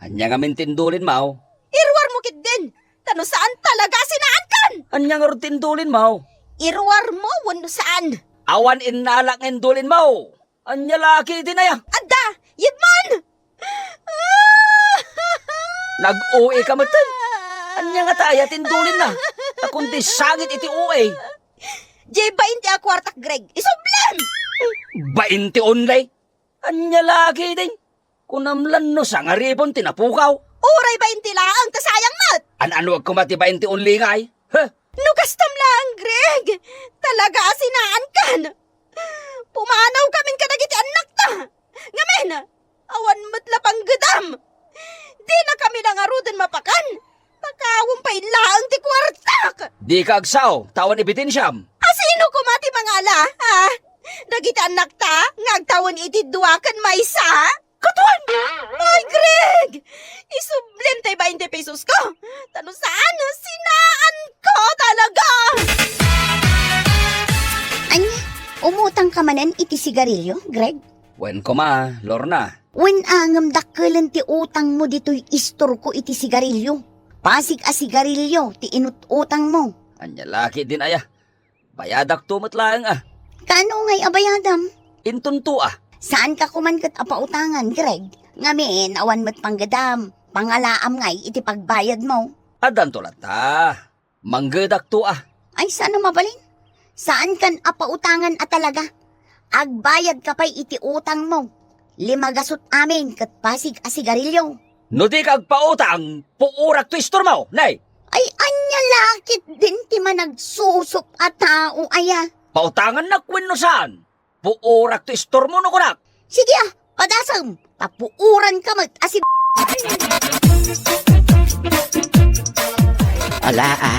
Ania ngamin ti indulinmo? Iruarmo ketdin, ta no saan talaga a sinaankan! Ania ngarud ti indulinmo? Iruarmo wenno saan? Awan innalak nga indulinmo. Ania la ketdin aya? Adda! Yegmon! Nag-O A ka metten. Ania ngata aya ti indulinna? Ta kundi sangit iti O A. Diay bainte a kuartak, Greg. Isublem! Bainte only? Ania la ketdin? Kunam la no sangaribon ti napukaw. Uray bainte laeng ta sayang met. An-anuek koma ti bainte only ngay? Huh? No kastam laeng, Greg, talaga a sinaankan. Pumanaw kamin kadagiti annakta. Ngamin, awan met la panggedam. Dina kami la ngaruden mapakan. Pakawem pay laeng ti kuartak. Dika agsao, ta awan ebidensiam. A sino koma ti mangala, ha? Dagiti annakta nga agtawen iti dua ken maysa? Katuan! Ay, Greg! Isublem tay bainte pesos ko! Ta no saan, sinaanko talaga! Ania, umutang ka manen iti sigarilyo, Greg? Wen koma, Lorna. Wen a, ngem dakkelen ti utangmo ditoy istorko iti sigarilyo. Pasig a sigarilyo ti inut-utangmo. Ania la ketdin aya? Bayadakto met laeng a. Kaano ngay a bayadam? Intonto a. Saanka koman ket a pautangan, Greg. Ngamin, awan met panggedam. Pangalaam ngay iti pagbayadmo. Addanto latta. Manggedakto a. Ay, saan a mabalin? Saankan a pautangan a talaga. Agbayadka pay iti utangmo. Lima gasut amin ket pasig a sigarilyo. No dika agpautang, puorak to istormo, nay. Ay, ania la ketdin ti managsusup a tao aya? Pautangannak wenno saan? Puorak to istormo no kunak. Sige a, padasem, ta puoranka met a si. Ala a,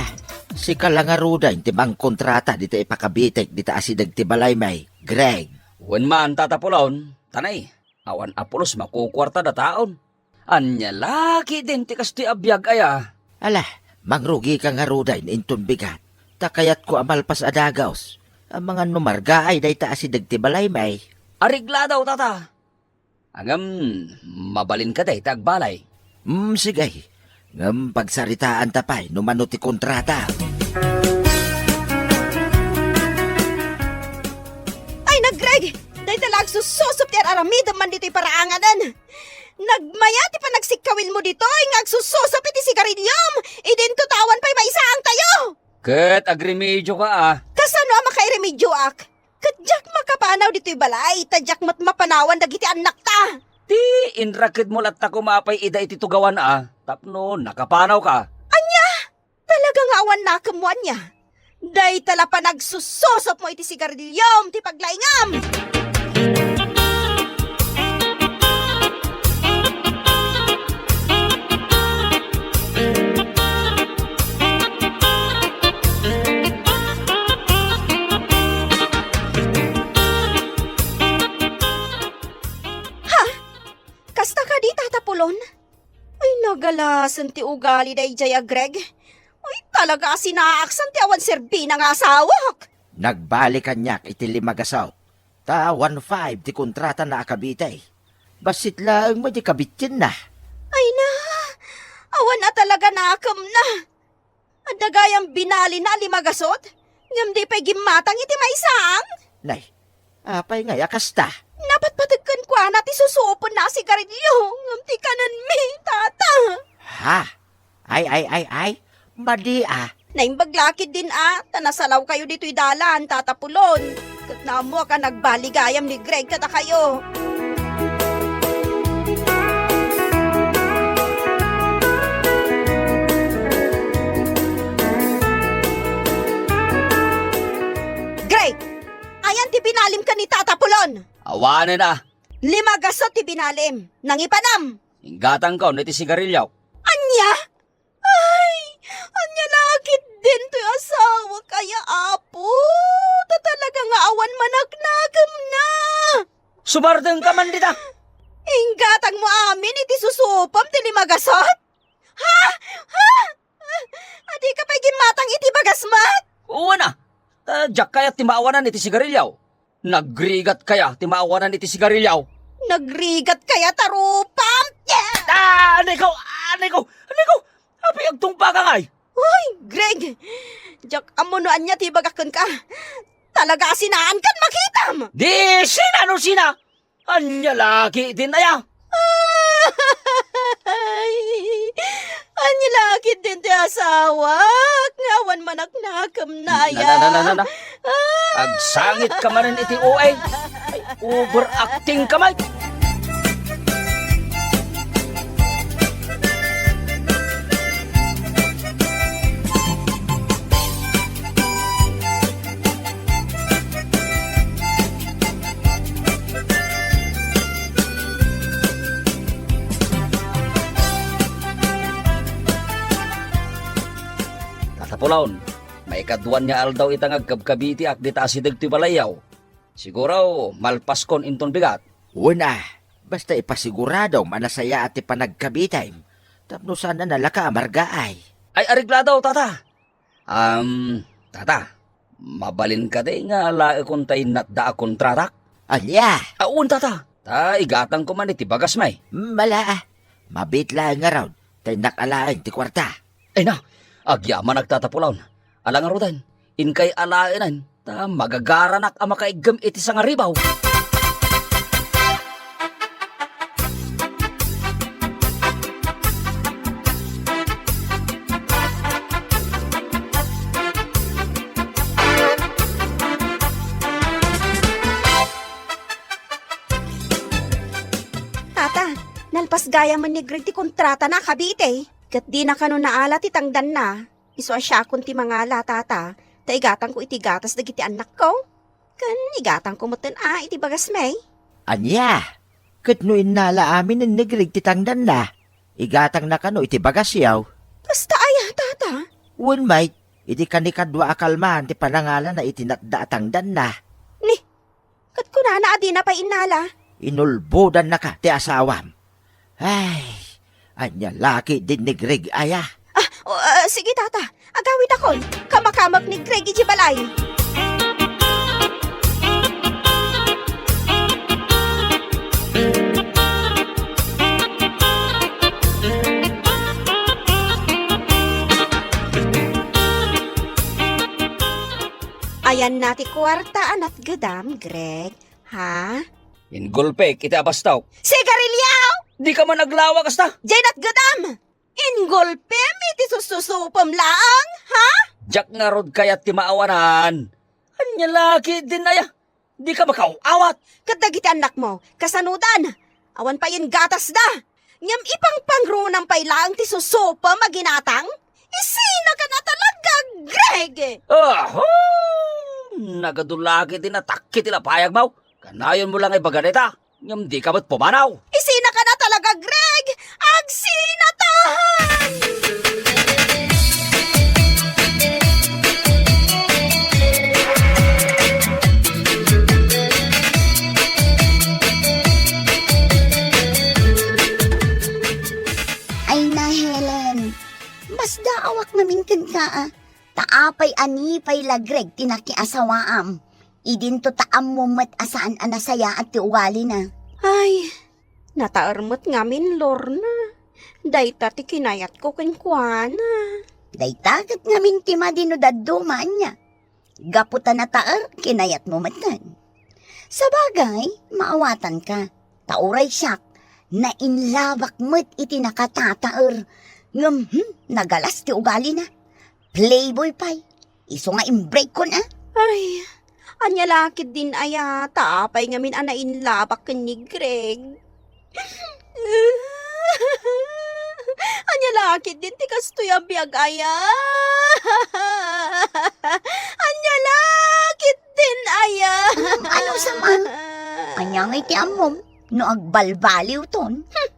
sika la ngaruden ti mangkontrata dita ipakabitek dita asideg ti balaymi, Greg. Wen man, Tata Pulon, ta nay, awan a pulos makukuarta dataon. Ania la ketdin ti kastoy a biag aya? Ala, mangrugika ngaruden inton bigat. Ta kayatko a malpas a dagus. Amangan no margaay dayta asideg ti balaymi. Aregladaw, tata. Ngem, mabalin kadi ti agbalay? Mm, sige. Ngem pagsaritaanta pay no mano ti kontrata. Ay, na, Greg! Dayta la agsususop ti ar-aramidem man ditoy paraanganen. Nagmaya ti panagsikkawilmo ditoy nga agsususop iti sigariliom. Idinto ta awan pay maisaangtayo. Ket agremedioka a. Kasano a makairemedioak? Ket diak makapanaw ditoy balay, ta diak met mapanawan dagiti annakta. Ti inrakedmo latta koma pay ida iti tugawan a, tapno nakapanawka. Ania? Talaga nga awan nakemmo ania? Dayta la panagsususopmo iti sigariliom ti paglaingam! Ha? Kasta kadi, Tata Pulon? Ay, nagalasen ti ugali daydiay a Greg. Ay, talaga a sinaaksan ti awan serbina nga asawak. Nagbali kaniak iti lima gasut. Ta one five ti kontratana a kabitay. Bassit laeng met ti kabitienna. Ay na, awan a talaga nakemna. Adda gayam binalina a lima gasut, ngem di pay gimmatang iti maisang. Nay, apay ngay a kasta? Napatpateg kenkuana ti susupenna a sigarilio, ngem ti kanenmi, tata. Ha? Ay, ay, ay, ay, madi a. Naimbag la ketdin a, ta nasalawkayo ditoy dalan, Tata Pulon. Ket naammoak a nagbali gayam ni Greg kadakayo. Greg, ayan ti binalim ken ni Tata Pulon? Awanen a. Lima gasut ti binalim. Nangipanam. Inggatangko iti sigarilio. Ania? Ay, ania la ketdin toy asawak aya, Apo? Ta talaga nga awan manaknakemna. Sumardengka man dita. Inggatangmo amin iti susupem ti lima gasut? Ha? Ha? Adika pay gimmatang iti bagas met? Wen a. Ta diak kayat ti maawanan iti sigarilio. Nagrigat kaya ti maawanan iti sigarilio? Nagrigat kaya ta rupam? Ah, aneko! Aneko! Aneko! Apay agtungpaka ngay? Uy, Greg! Diak ammo no ania ti ibagak kenka. Talaga a sinaankan makitam! Di sina no sina! Ania la ketdin aya? Ay, ania la ketdin ti asawak nga awan manaknakemna aya? Na, na, na, na, na, na. Ah! Agsangitka manen iti O A. Ay, overacting ka, Mike. Tata Pulon, maikadua nga aldaw ita nga agkabkabitiak dita asideg ti balayyo. Siguro, malpaskon inton bigat. Wen a, basta ipasiguradom a nasayaat ti panagkabitem, tapno saan a nalaka a margaay. Ay, areglado, tata. Am, tata, mabalin kadi nga alaekon tay natda a kontratak? Ania? Awan, tata. Ta igatangko man iti bagasmi. Mala, mabiit laeng ngarud, ta innak alaen ti kuarta. Ay na, agyamanak, Tata Pulon. Ala ngaruden, inkay alaenen, ta magagaranak a makaiggem iti sangaribaw. Tata, nalpas gayamen ni Greg ti kontratana a kabite. Ket dina kano naala ti tangdanna. Isu a siakon ti mangala, tata, ta igatangko iti gatas dagiti annakko. Ken igatangko metten a iti bagasmi. Ania? Ket no innala amin ni Greg ti tangdanna, igatangna kano iti bagasyo? Kasta aya, tata? Wen met, iti kanikadua a kalman ti panangalana iti natda a tangdanna. Ni, ket kunana a dina pay innala. Inulbodannaka ti asawam. Ay, ania la ketdin ni Greg aya? Ah, o, ah, sige, tata. Agawidakon. Kamakamek ni Greg idiay balay. Ayanna ti kuarta a natgedam, Greg. Ha? Ingulpek iti abastok. Sigarilyo! Dika man aglawa kasta! Jay natgedam! Ingulpem iti sussusupem laeng, ha? Diak ngarud kayat ti maawanan. Ania la ketdin aya? Dika makaaw-awat. Ket dagiti annakmo, kasanodan? Awan pay inggatasda. Ngem ipangpangrunam pay laeng ti susupem a ginatang? Isinaka na talaga, Greg! Aho! Nagadu la ketdin a takki ti lapayagmo. Kanayonmo la nga ibaga dayta, ngem dika met pumanaw. Isinaka na talaga, Greg! Agsinatahan! Ay na, Helen. Masdaawak ngamin kenka, a. Ta apay a ni pay la, Greg, ti nakiasawaam? Idinto ta ammom met a saan a nasayaat ti ugalina. Ay, nataer met ngamin, Lorna. Dayta ti kinayatko kenkuana. Dayta ket ngamin ti madi no dadduma, ania? Gapu ta nataer, kinayatmo metten. Sabagay, maawatanka. Ta uray siak, nainlabak met iti nakatataer. Ngem, hmm, nagalas ti ugalina. Playboy pay. Isu nga imbreak-kon, a. Ay, ania la ketdin aya, ta apay ngamin a nainlabak ken ni Greg? Ania la ketdin ti kastoy a biag aya? Ania la ketdin aya? Ano sa man? Ania ngay ti ammom no agbalbaliwton? Hmm,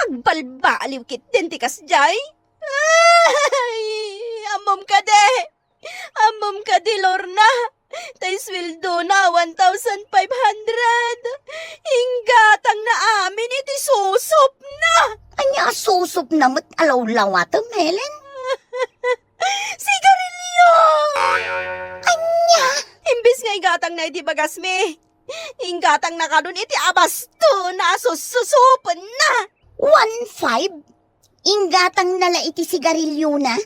agbalbaliw ketdin ti kasdiay? Ay, ammom kadi? Ammom kadi, Lorna? Ta isueldona, one thousand five hundred. Inggatangna amin iti susupna. Ania a susupna met a lawlawatem, Helen? Sigarilyo! Ania? Imbes nga igatangna iti bagasmi, inggatangna kadon iti abastona a sussusupenna. One five? Inggatangna la iti sigarilyona,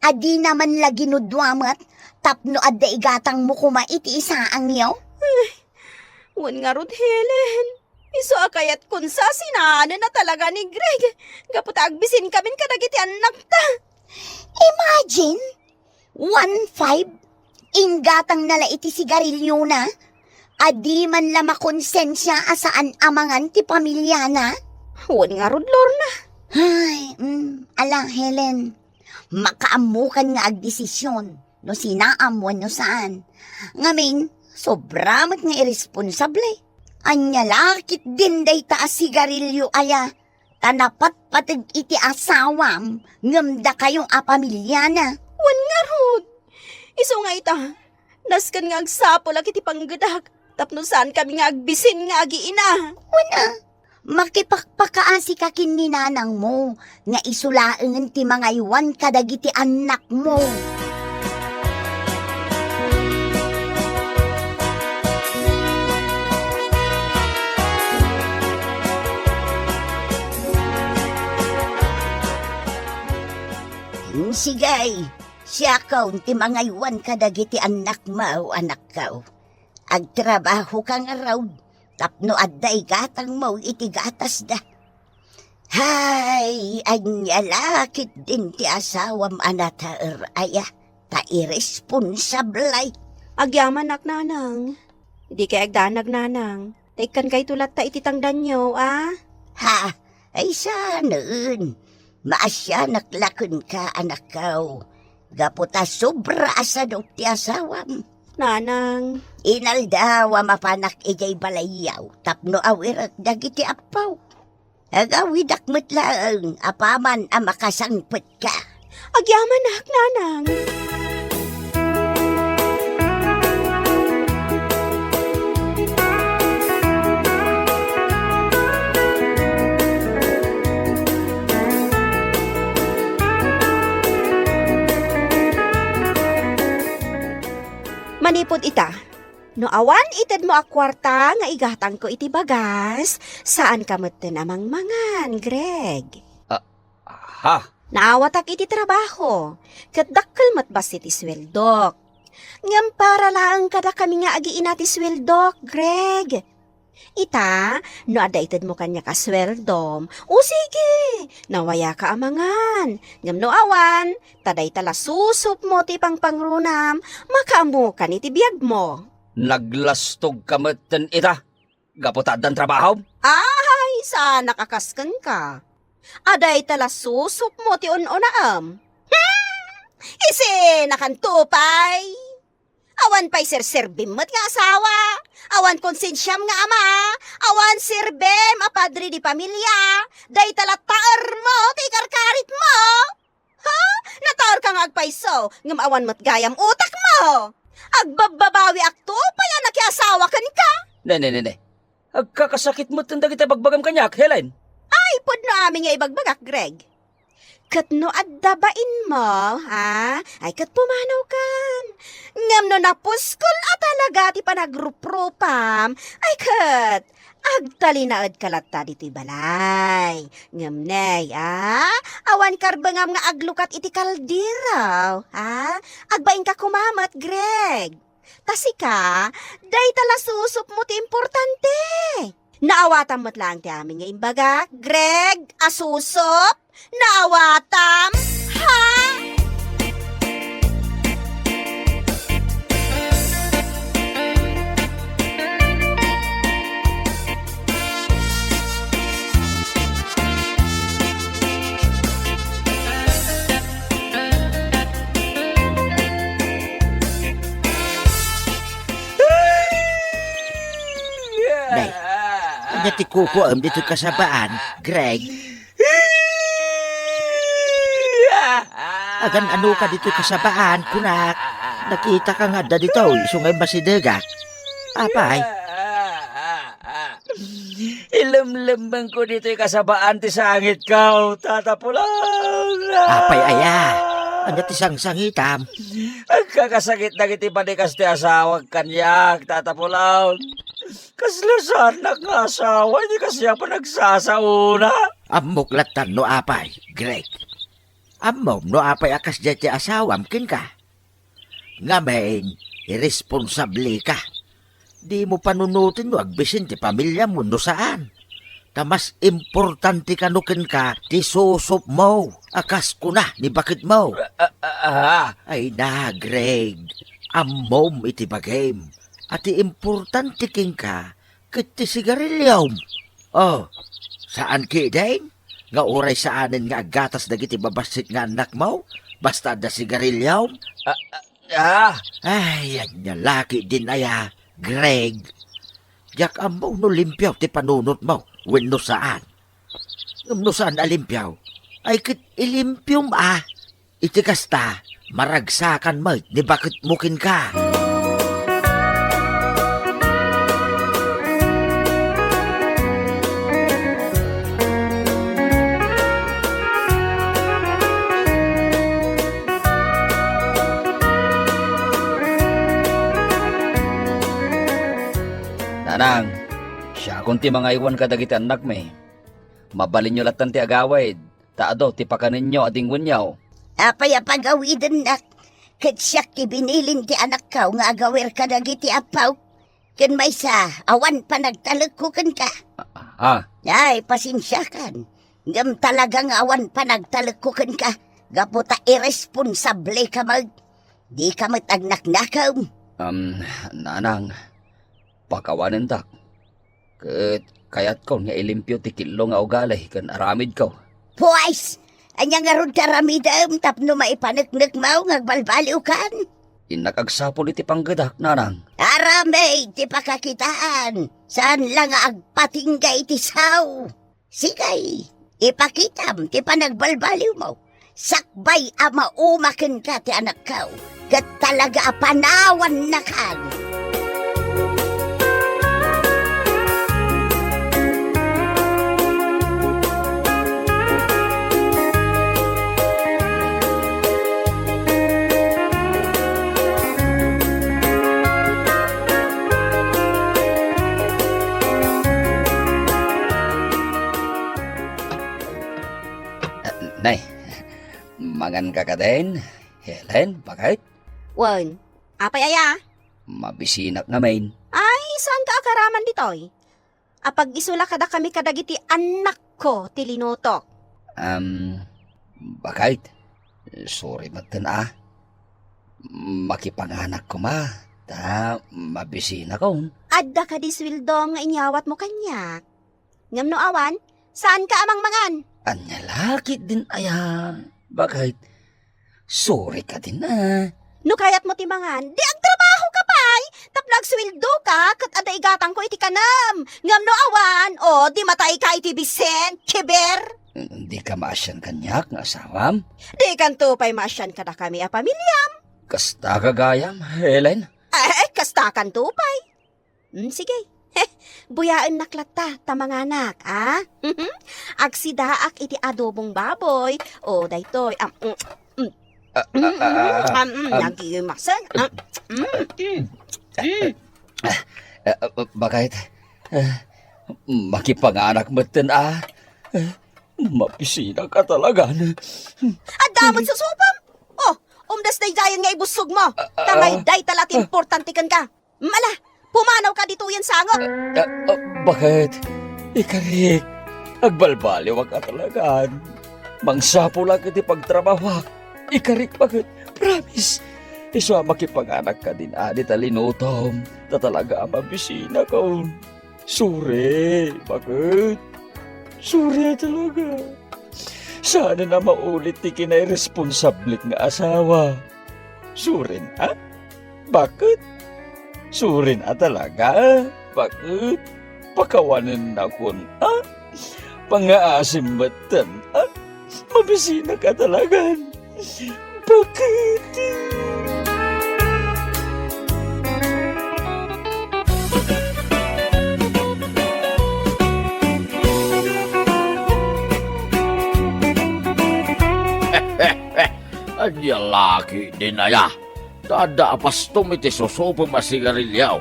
a dina man la ginudua met, tapno adda igatangmo koma iti isaangyo? Ay, wen ngarud, Helen. Isu a kayatkon sa sinaanenna talaga ni Greg, gapu ta agbisinkamin kadagiti annakta. Imagine, one five, inggatangna la iti sigarilyona, a di man la makonsensia a saan a mangan ti pamiliana. Wen ngarud, Lorna. Ay, mm, ala, Helen, makaammokan nga agdesisyon no sinaam wenno saan. Ngamin, sobra met nga irresponsable. Ania la ketdin dayta a sigarilyo aya? Ta napatpateg iti asawam, ngem dakayo a pamiliana. Wen ngarud. Isu nga ita, nasken nga agsapulak iti panggedak, tapno saankami nga agbisin nga agiina. Wen a, makipakpakaasika ken ni nanangmo, nga isu laengen ti mangaywan kadagiti annakmo. Sige, siakon ti mangaywan kadagiti annakmo, anakko. Agtrabahoka ngarud, tapno adda igatangmo iti gatasda. Hay, ania la ketdin ti asawam a nataer aya, ta irresponsable. Agyamanak, nanang. Dikay agdanag, nanang. Ta ikkankayto latta iti tangdanyo, a? Ha? Ay, saanen. Maasianak la kenka, anakko. Gapu ta sobra a sadok ti asawam. Nanang. Inaldaw a mapanak idiay balayyo tapno awirek dagiti appo. Agawidak met laeng apaman a makasangpetka. Agyamanak, nanang. Manipud ita, no awan itedmo a kuarta nga igatangko iti bagas, saanka metten a mangmangan, Greg. Ah, ha? Naawatak iti trabaho, ket dakkel met bassit ti sueldok. Ngem para laeng kadakami nga agiina ti sueldok, Greg. Ita, no adda itedmo kaniak a sueldom, o sige, nawayaka a mangan. Ngem no awan, ta dayta la susupmo ti pangpangrunam, makaammokan iti biagmo. Naglastogka metten ita, gapu ta addan trabahom? Ay, saanak a kas kenka. A dayta la susupmo ti un-unaem. Hmm! Isinakanto pay. Awan pay serserbim met nga asawa. Awan konsensiam nga ama. Awan serbem a padre de pamilia. Dayta la taermo ti ikarkaritmo. Ha? Nataerka nga agpayso, ngem awan met gayam utakmo. Agbabbabawiakto pay a nakiasawa kenka. Ne, ne, ne, ne. Agkakasakit metten dagiti bagbagam kaniak, Helen. Ay, pudno amin nga ibagbagak, Greg. Ket no adda bainmo, ha? Ay, ket pumanawkan. Ngem no napuskol a talaga ti panagruprupam, ay, ket agtalinaedka latta ditoy balay. Ngem ne, a? Awan karbengam nga aglukat iti kaldero, ha? Agbainka koma met, Greg. Ta sika, dayta la susupmo ti importante. Naawatam met laeng ti amin nga imbagak, Greg, a susup? Naawatam? Ha? Nay, ania ti kukuam ditoy kasabaan, Greg? Agan-anoka ditoy kasabaan, kunak. Nakitaka nga adda ditoy, isu nga immasidegak. Apay? Ilemlemmengko ditoy kasabaan ti sangitko, Tata Pulong. Apay aya? Ania ti sangsangitam? Agkakasakit dagiti balikas ti asawak kaniak, Tata Pulong. Kasla saanak nga asawa, idi kasdiak panagsasaona. Ammok lattan no apay, Greg. Ammom no apay a kasdiay ti asawam kenka. Ngamin, iresponsableka. Dimo panunoten no agbisin ti pamiliam wenno saan. Ta mas importante kano kenka ti susupmo a kas kuna ni baketmo. Ah, ah, ah. Ay na, Greg, ammom iti bagim a ti importante kenka ket ti sigariliom. Oh, saan ketdin nga uray saanen nga aggatas dagiti babassit nga annakmo basta adda sigariliom? Ah, ah, ah. Ay, ania la ketdin aya, Greg. Diak ammo no limpio ti panunotmo wenno saan. Ngem no saan a limpio, ay ket ilimpiom a. Iti kasta, maragsakan met ni baketmo kenka. Nanang, siakon ti mangaywan kadagiti annakmi. Mabalinyo lattan ti agawid, ta adu ti pakanenyo a dingwenyo. Apay a pagawidennak? Ket siak ti binilin ti anakko nga agawir kadagiti appo. Ken maysa, awan panagtalekko kenka. Ah, ah. Ay, pasensiakan. Ngem talaga nga awan panagtalekko kenka. Gapu ta iresponsableka met. Dika met agnaknakem. Um, Nanang, pakawanentak. Ket kayatkon nga ilimpio ti killo nga ugali ken aramidko. Pues, ania ngarud ti aramidem tapno maipaneknekmo nga agbalbaliwkan? Innak agsapul iti panggedak, Nanang. Aramid ti pakakitaan. Saan la nga agpatingga iti sao. Sige, ipakitam ti panagbalbaliwmo. Sakbay a mauma kenka ti anakko, ket talaga a panawannakan. Nay, manganka kadin, Helen, baket? Wen, Apay aya? Mabisinak ngamin. Ay, saanka a karaman ditoy? Apag-isu la kadakami kadagiti annakko ti linutok. Am, bakit? Sorry metten a. Makipanganak koma, ta mabisinakon. Adda kadi sueldom nga inyawatmo kaniak? Ngem no awan, saanka a mangmangan. Ania la ketdin aya? Bakit? Sorry ketdin a. No kayatmo ti mangan, di agtrabahoka pay, tapno agsueldoka ket adda igatangko iti kanem. Ngem no awan, o, di matayka iti bisin, kiber. Dika maasian kaniak nga asawam? Dikanto pay maasian kadakami a pamiliam. Kasta gagayam, Helen? Eh, kastakanto pay. Mm, sige. Buyaennak latta ta manganak, a? Agsidaak iti adobong baboy. O, daytoy. Am, mm, mm. Ah, ah, ah, ah, Mm, mm, am, nagimasen. Ah, mm, mm, mm. Ah, ah, bakit? Ah, makipanganak metten a. Ah, mabisinaka talagan. Adda met susupam. O, umdas daydiayen nga ibussogmo. Ah, ah. Tangay dayta la ti importante kenka. Mala, pumanawka ditoyen sango. Ah, ah, bakit? Ikarik, agbalbaliwak a talagan. Mangsapulak iti pagtrabahoak. Ikarik bakit? Promise. Isu a makipanganak kadin a dita linutom. Ta talaga a mabisinakon. Sorry, bakit? Sorry talaga. Saan a maulit ti kinairesponsablik nga asawa. Surin a? Bakit? Surin a talaga? Bakit? Pakawanennakon a? Pangaasim metten a? Mabisinaka talagan. Bakit? Ania la ketdin aya? Ta adda a pastom iti susupem a sigarilio,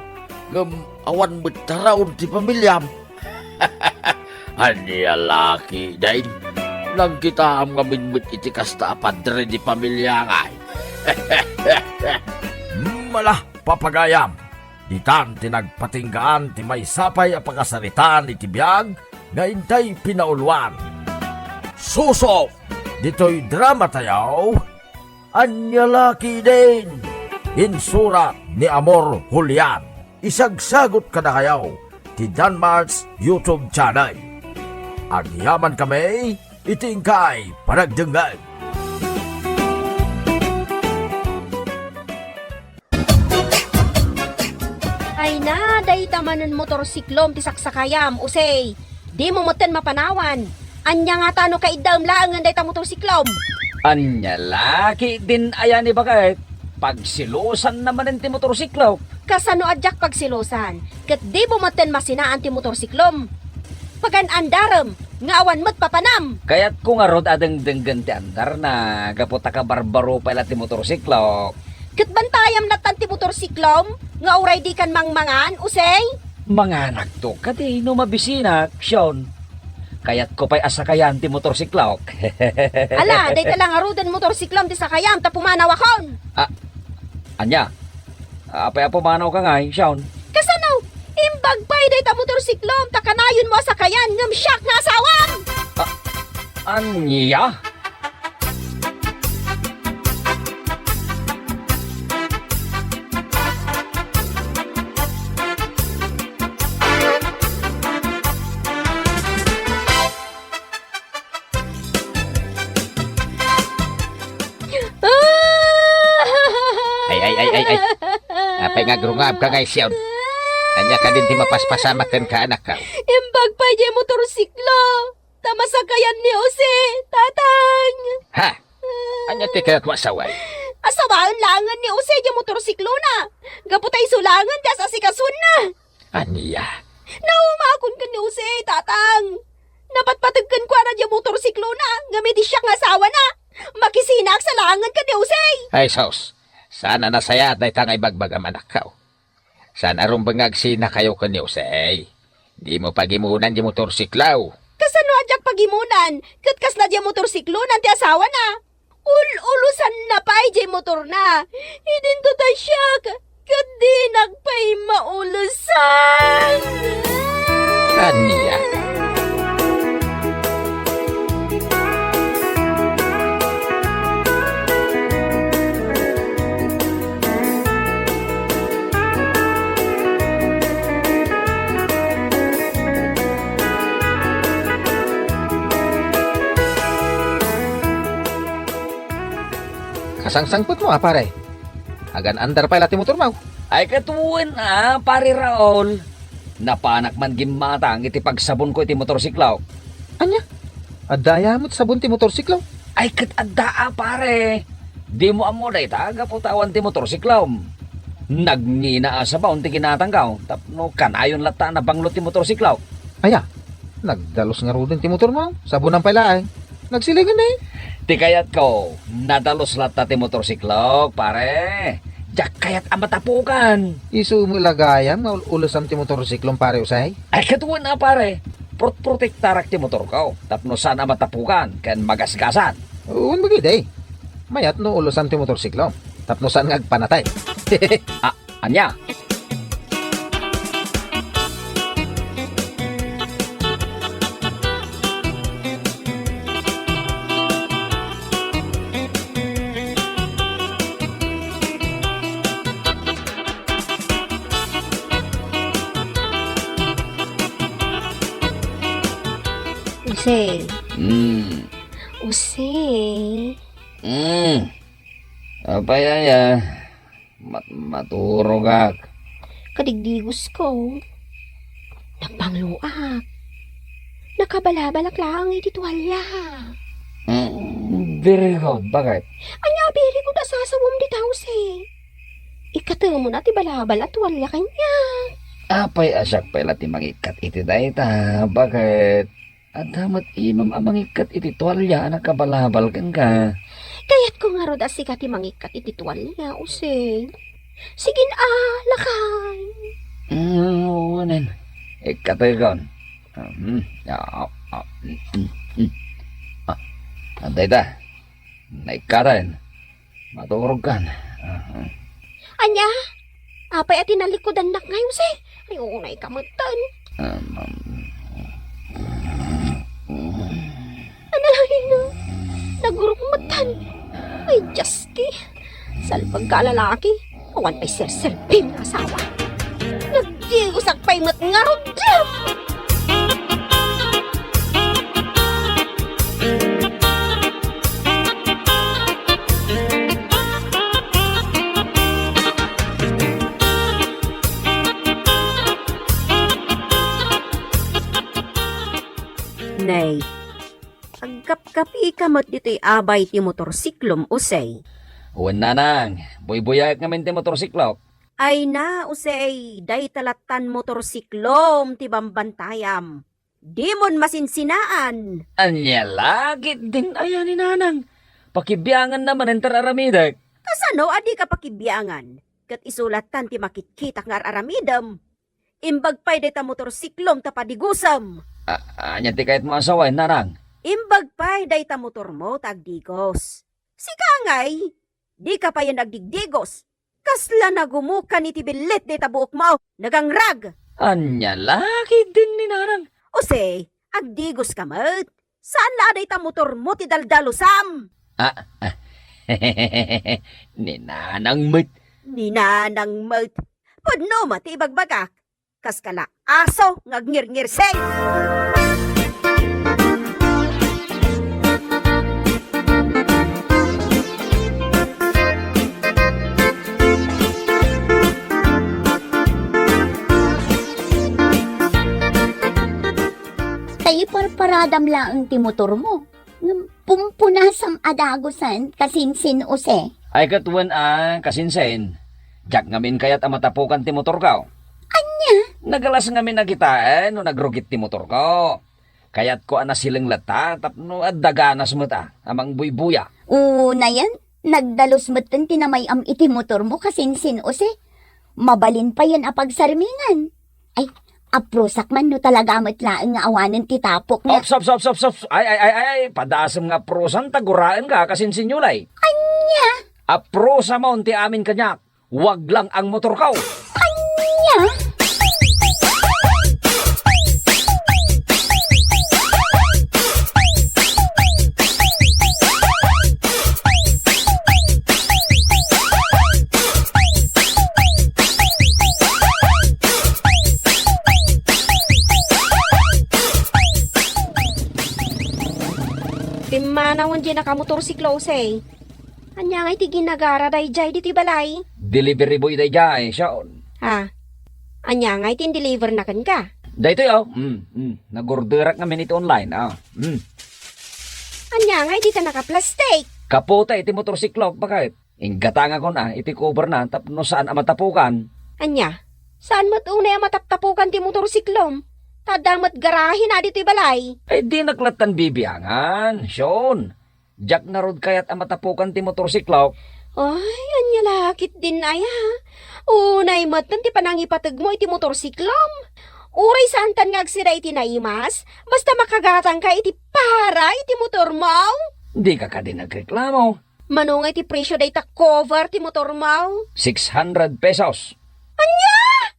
ngem awan met taraon ti pamiliam. Ania la ketdin? Nagkitaam ngamin met iti kasta a padre di pamilia ngay. Mala, papagayam. Ditan ti nagpatinggaan ti maysa pay a pakasaritaan iti biag nga intay pinauloan. Suso! Ditoy drama tayo, Ania la ketdin? Insurat ni Amor Julian. Isagsagut kadakayo ti Danmar's YouTube channel. Agyaman kami iti inkay panagdengngeg. Ay na, dayta manen motorsiklom ti saksakayam, Jose. Dimo metten mapanawan. Ania ngata no kaiddaem laengen dayta motorsiklom? Ania la ketdin aya ni baket? Pagselosanna manen ti motorsiklok. Kasano a diak pagselosan? Ket dimo metten masinaan ti motorsiklom. Pagan-andarem nga awan met papanam. Kayatko ngarud a dengdenggen ti andarna, gapu ta kabarbaro pay la ti motorsiklok. Ket bantayam lattan ti motorsiklom nga uray dikan mangmangan, Jose? Manganakto kadi no mabisinak, Sean. Kayatko pay a sakayan ti motorsiklok. Ala, dayta la ngaruden motorsiklom ti sakayam ta pumanawakon. Ah, ania? Apay a pumanawka ngay, Sean? Kasano? Imbag pay dayta motorsiklom ta kanayonmo a sakayan ngem siak nga asawam! Ah, ania? Ay, ay, ay, ay, ay. Apay nga agrungabka ngay, Sean? Ania kadin ti mapaspasamak kenka, anakko? Imbag pay diay motorsiklo, ta masakayan ni Jose, Tatang. Ha? Ania ti kayatmo a sawen? Asawaen laengen ni Jose diay motorsiklona, gapu ta isu laengen ti as-asikasonna. Ania? Naumakon ken ni Jose, Tatang. Napatpateg kenkuana diay motorsiklona, ngem idi siak nga asawana, makisinaak sa laengen ken ni Jose. Ay, sus. Saan a nasayaat dayta nga ibagbagam, anakko. Saan a rumbeng nga agsinakayo ken ni Jose. Dimo pagimunan diay motorsiklo. Kasano a diak pagimunan? Ket kasla diay motorsiklonan ti asawana. Ul-ulusanna pay diay motorna. Idinto ta siak, ket dinak pay maulusan. Ania? Kasangsangpetmo a, pare? Agan-andar pay la ti motormo? Ay, ket wen a, Pare Raul. Napanak man gimmatang iti pagsabonko iti motorsiklok. Ania? Adda aya met sabon ti motorsiklo? Ay, ket adda a, pare. Dimo ammo dayta gapu ta awan ti motorsiklom. Nagngina a sabon ti ginatangko tapno kanayon latta a nabanglo ti motorsiklok. Aya? Nagdalus ngaruden ti motormo? Sabonan pay laeng. Nagsilingen, eh. Ti kayatko, nadalus latta ti motorsiklok, pare. Diak kayat a matapukan. Isu met la gayam nga ul-ulusam ti motorsiklom, Pare Jose? Ay, ket wen a, pare. Protprotektarak ti motorko tapno saan a matapukan ken magasgasan. Wen bagidi. Mayat no ulusam ti motorsiklom tapno saan nga agpanatay. Ah, ania? Jose. Hmm. Jose. Hmm. Apay aya? Mat-, maturogak. Kadigdigosko. Nagbangloak. Nakabalabalak laeng iti tualya. Mm, very good. Bakit? Ania, very good a sasawem dita, Jose? Ikkatemona ti balabal a tualya kaniak. Apay a siak pay la ti mangikkat iti dayta? Bakit? Adda met imam a mangikkat iti tualya a nakabalabal kenka. Kayatko ngarud a sika ti mangikkat iti tualya, Jose. Sige na, lakay. Mm, wen, ikkatekon. Mhm. Ah, ah, mm, mm, mm. Ah, adda ita. Naikkaten. Maturogkan. Aha. Ania? Apay a tinalikudannak ngay, Jose? Ay, unayka metten. Um, um, Anay na. Nagurong metten. Ay, Diyos ti. Salbag ka a lalaki. Awan pay serserbi nga asawa. Nagdiusak pay met ngarud. Nay, agkapkapika met ditoy abay ti motorsiklom, Jose. Wen, nanang, buybuyaek ngamin ti motorsiklok. Ay na, Jose, dayta lattan motorsiklom ti bambantayam. Dimon masinsinaan. Ania la ketdin aya ni nanang? Pakibianganna manen ta ar-aramidek. Kasano a dika pakibiangan? Ket isu lattan ti makitkitak nga ar-aramidem. Imbag pay dayta motorsiklom ta padigusem. A-, ania ti kayatmo a sawen, nanang? Imbag pay dayta motormo ta agdigos. Sika ngay, dika payen agdigdigos. Kasla nagumokan iti billit dayta buokmo, nagangrag. Ania la ketdin ni nanang? Jose, agdigoska met. Saan la a dayta motormo ti daldalosam. Ah, ah. Ni nanang met. Ni nanang met. Pudno met ti ibagbagak. Kaskala aso nga agngirngirsing. Tay parparadam laeng ti motormo. Ngem pumpunasam a dagusen, kasinsin, Jose. Ay, ket wen a, kasinsin. Diak ngamin kayat a matapukan ti motorko. Ania? Nagalas ngamin a kitaen no nagrugit ti motorko. Kayatko a nasileng latta tapno adda ganas met a, a mangbuybuya. Unayen, nagdalus metten ti namay-am iti motormo, kasinsin, Jose. Mabalin payen a pagsarmingan. Ay, Aprusak man no talaga met laeng nga awanen ti tapok nga. Ops, ops, ops, ops, ops. Ay, ay, ay, ay, padasem nga aprusan, ta guraen ka, kasinsinyo lay. Ania? Aprusamon ti amin kaniak. Wag lang ang motor ko. Ania? Pimmanawen diay nakamotorsiklo, Jose. Ania ngay ti ginagara daydiay ditoy balay? Delivery boy daydiay, Sean. Ha? Ania ngay ti in-deliver na kenka? Daytoy, oh. Mm, mm. Nag-orderak ngamin iti online, ah. Mm. Ania ngay dita naka-plastic? Kapote iti motorsiklok, bakit? Inggatangakon, ah, iti cover na tapno saan a matapukan. Ania? Saan met unay a mataptapukan ti motorsiklom? Ta adda met garahe na ditoy balay. Ay, dinak lattan bibiangan, Sean. Diak ngarud kayat a matapukan ti motorsiklok. Ay, ania la ketdin aya? Unay metten ti panangipategmo iti motorsiklom. Uray saantan nga agsida iti naimas, basta makagatangka iti para iti motormo. Dika kadi nagreklamo. Mano nga iti presio dayta cover ti motormo? Six hundred pesos. Ania?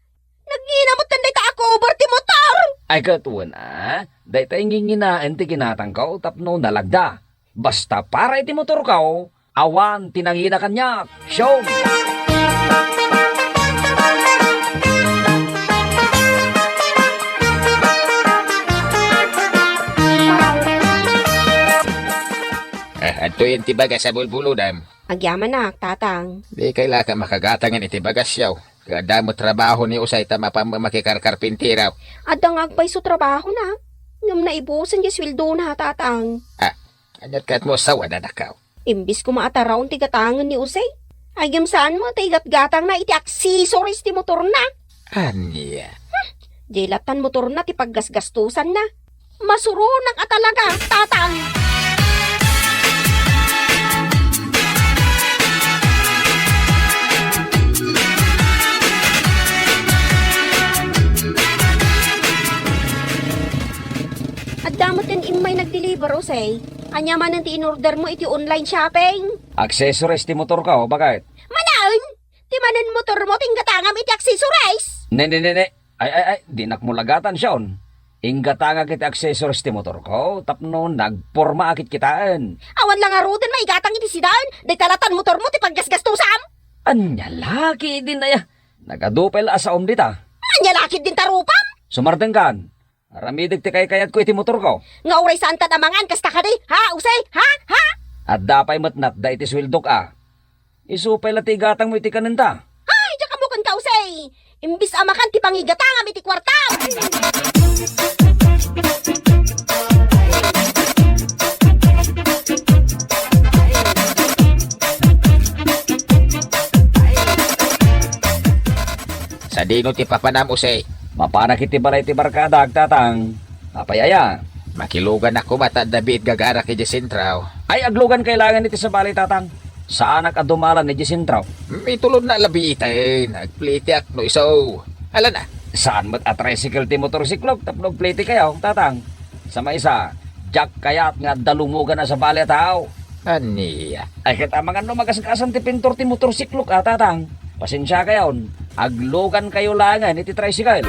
Nagngina met dayta a cover ti motor? Ay, ket wen a, dayta inginginaan ti ginatangko tapno nalagda. Basta para iti motorko, awan ti nangina kaniak. Show! Eh, adtoyen ti bagas a bulbulodam. Agyamanak, Tatang. Di kay la ka makagatangan iti bagasyo. Adda met trabaho ni Usay ta mapan makikarkarpintero. Adda nga agpayso trabahona. Ngem naibusen ti sueldona, Tatang. Ah, aniat ket mo sawa, anakko? Imbis koma a taraon ti gatangen ni Usay, ay ngem saan met ti igatgatangna iti accessories ti motorna. Ania? Hmm, diay lattan motorna ti paggasgastosanna. Masuronak a talaga, Tatang! Adda met ti immay nag-deliver, Jose. Ania manen ti in-ordermo iti online shopping? Accessories ti motorko, bakit? Manaen! Ti manen motormo ti inggatangam iti accessories? Ne, ne, ne, ne. Ay, ay, ay, dinak mo lagatan, Sean. Inggatangak iti accessories ti motorko tapno nagpormaak ket kitaen. Awan la ngaruden maigatang iti sidaen, dayta lattan motormo ti paggasgastosam. Ania la ketdin aya? Nagadu pay la a saom dita. Ania la ketdin ta rupam? Sumardengkan. Aramidek ti kaykayatko iti motorko. Nga uray saantan a mangan kasta kadi, ha, Usay? Ha? Ha? Adda pay met natda iti sueldok a. Isu pay la ti igatangmo iti kanenta. Ay, diak ammo kenka, Usay. Imbis a makan ti pangigatangam iti kuartam. Sadino ti papanam, Jose? Mapanak iti balay ti barkadak, Tatang. Apay aya? Makiluganak koma ta adda biit gagarak idiay sentro. Ay, aglugan kailangan iti sabali, Tatang. Saanak a dumalan idiay sentro. Mitulod na labiiten. Agplitiak no isu. Ala na. Saan met a tricycle ti motorsiklok tapno agplitikayo, Tatang? Sa maysa, diak kayat nga adda lumugan a sabali a tao. Ania? Ay, ket amangan no magasgasan ti pintor ti motorsiklok a, Tatang. Pasensiakayon, aglugankayo laengen iti tricycle.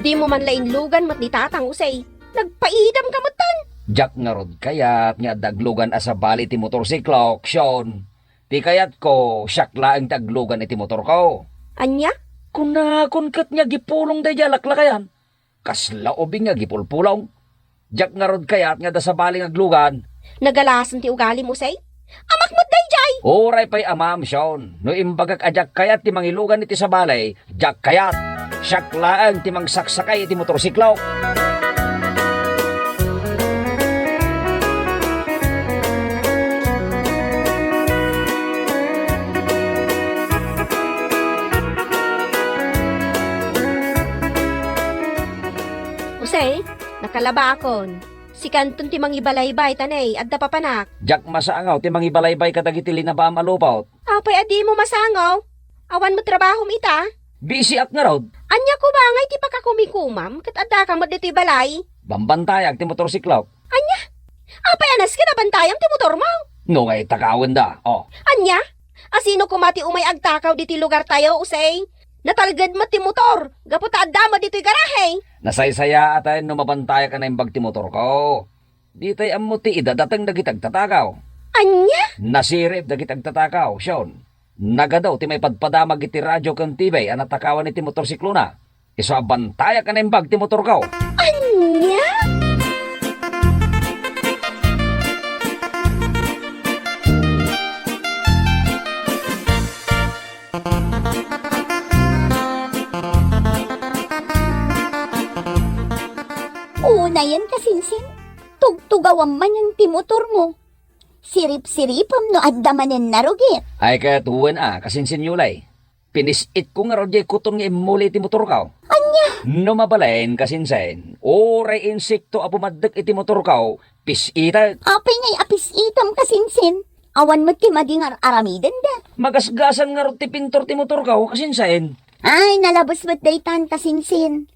Dimo man la inlugan met ni Tatang, Jose. Nagpaidam ka metten. Diak ngarud kayat nga adda aglugan a sabali iti motorsiklo, Sean. Ti kayatko, siak laeng ti aglugan iti motorko. Ania? Kunakon ket nga agipulong daydiay a laklakayan. Kasla ubing nga agipulpulong. Diak ngarud kayat nga adda sabali nga aglugan. Nagalasen ti ugalim, Jose. Amak met daydiay! Uray pay amam, Sean. No imbagak a diak kayat ti mangilugan iti sabali, diak kayat. Siak laeng ti mangsaksakay iti motorsiklo. Jose, Ay, nakalabakon. Sikanton ti mangibalaybay, ta ne, adda papanak. Diak masangaw ti mangibalaybay kadagiti linabaam a lupot. Apay a dimo masangaw? Awan met trabahom ita? Bisiak ngarud. Ania koma ngay ti pakakumikomam ket addaka met ditoy balay? Bambantayak ti motorsiklok. Ania? Apay a nasken a bantayam ti motormo? No, ngay takawenda. Oh. Ania? Asino koma ti umay agtakaw ditoy lugartayo, Jose? Natalged met ti motor, gapu ta adda met ditoy garahe. Nasaysayaat no mabantayak a naimbag ti motorko. Ditay ammo ti idadateng dagiti agtatakaw. Ania? Nasirib dagiti agtatakaw, Sean. Nagadu ti maipadpadamag iti radio ken T V a natakawan iti motorsiklona. Isu a bantayak a naimbag ti motorko. Ania? Unayen, kasinsin, tugtugawam manen ti motormo. Sirip-siripem no adda manen narugit. Ay, ket wen a, kasinsin Yulay. Pinis-itko ngarud diay kuton nga immuli iti motorko. Ania? No mabalin, kasinsin, uray insekto a pumaddek iti motorko, pis-itek. Apay ngay a pis-item, kasinsin? Awan met ti madi nga ar-aramidenda. Magasgasan ngarud ti pintor ti motorko, kasinsin. Ay, nalabes met daytan, kasinsin.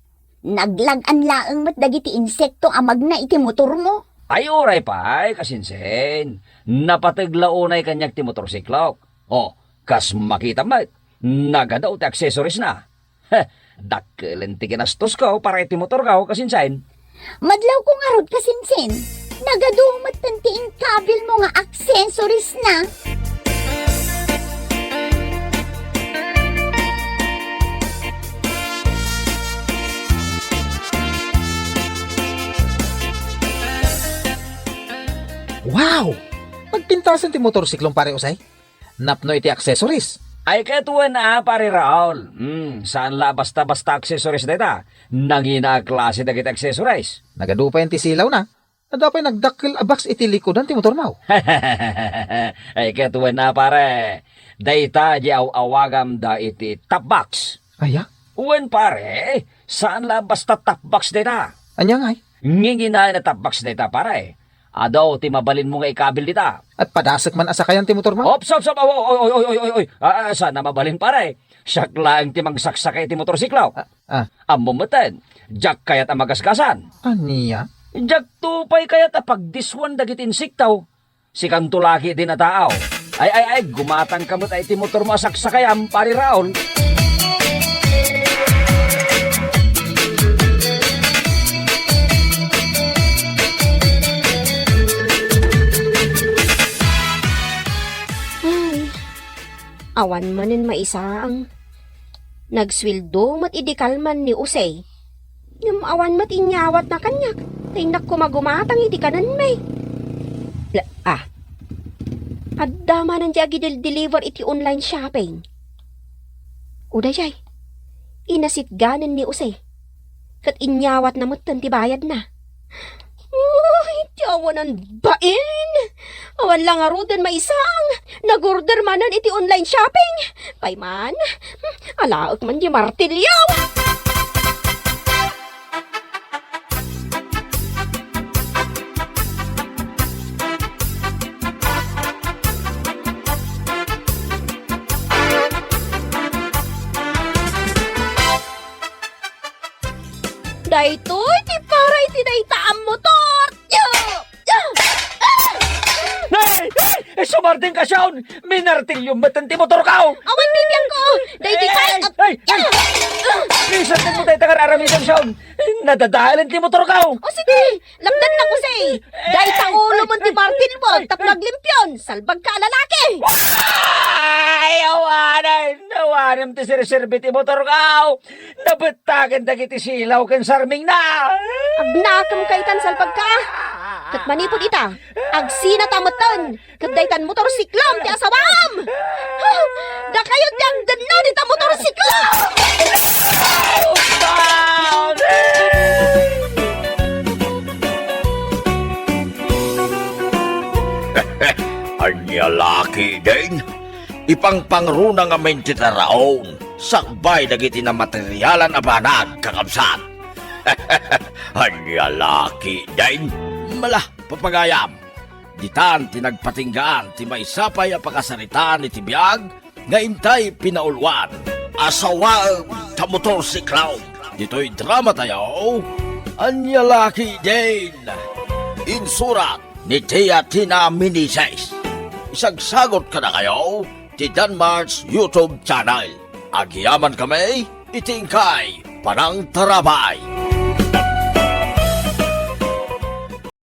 Naglag-an laeng met dagiti insekto a magna iti motormo. Ay, uray pay, kasinsin. Napateg la unay kaniak ti motorsiklok. Oh, kas makitam met, nagadu ti accessoriesna. Heh, dakkelen ti ginastosko para iti motorko, kasinsin. Madlawko ngarud, kasinsin. Nagadu metten ti inkabilmo nga accessoriesna. Wow! Nagpintasen ti motorsiklom, Pare Usay. Napno iti accessories. Ay, ket wen a, Pare Raul. Hmm, saan la basta-basta accessories dayta. Nangina a klase dagiti accessories. Nagadu pay ti silawna. Adda pay nagdakkel a box iti likudan ti motormo. Ay, ket wen a, pare. Dayta di aw-awagam da iti top box. Aya? Wen, pare, saan la basta top box dayta. Ania ngay? Nginginaen a top box dayta, pare. Adu ti mabalinmo nga ikabil dita. At padasek man a sakayan ti motormo? Ops, ops, ops, oy, oy, oy, oy, oy, oy. Ah, ah, saan a mabalin, pare. Siak laeng ti mangsaksakay iti motorsiklo. Ah, ah. Ammom metten, diak kayat a magasgasan. Ania? Diakto pay kayat a pagdiswan dagiti insekto. Sikanto la ketdin a tao. Ay, ay, ay, gumatangka met iti motormo a saksakayam, Pare Raul. Ay, awan manen maisaang. Nagsueldo met idi kalman ni Jose. Ngem awan met inyawatna kaniak, ta innak koma gumatang iti kanenmi. La, ah. Adda manen ti agidel-deliver iti online shopping. Uray, inasitganen ni Jose. Ket inyawatna metten ti bayadna. Ay, ti awanan bain! Awan la ngaruden maisaang, nag-order manen iti online shopping. Pay man, alaek man di martilyo! Daytoy ti para iti dayta a motor! Nay! Nay! Sumardengka, Sean! Minartilyo metten ti motorko! Awan bibiangko! Daytoy pay! Ay! Ay! Ay! Bisan mo dayta nga aramidem, Sean! Nadadaelen ti motorko! O sige! Lapdan na ko, say! Dayta ulo man ti martilyo tapno aglimpion! Salbagka a lalaki! Ay! Awanen! Awanem ti sirserbi ti motorko! Nabettaken dagiti silaw ken sarmingna! Agnakem kaytan, salbagka! Ket manipud ita, agsinata metten, ket daytan motorsiklom ti asawam! Dakayo ti agdenna dita motorsiklo! Ania la ketdin? Ipangpangruna ngamin ti taraon, sakbay dagiti namaterialan a banag, kakabsat. Ania la ketdin? Mala, papagayam. Ditan ti nagpatinggaan ti maysa pay a pakasaritaan iti biag nga intay pinauluan. Asawaem ta motorsiklom. Ditoy dramatayo, Ania la ketdin? Insurat ni Tia Tina Meneses. Isagsagot kadakayo ti Danmar's YouTube channel. Agyamankami iti inkay panangtarabay.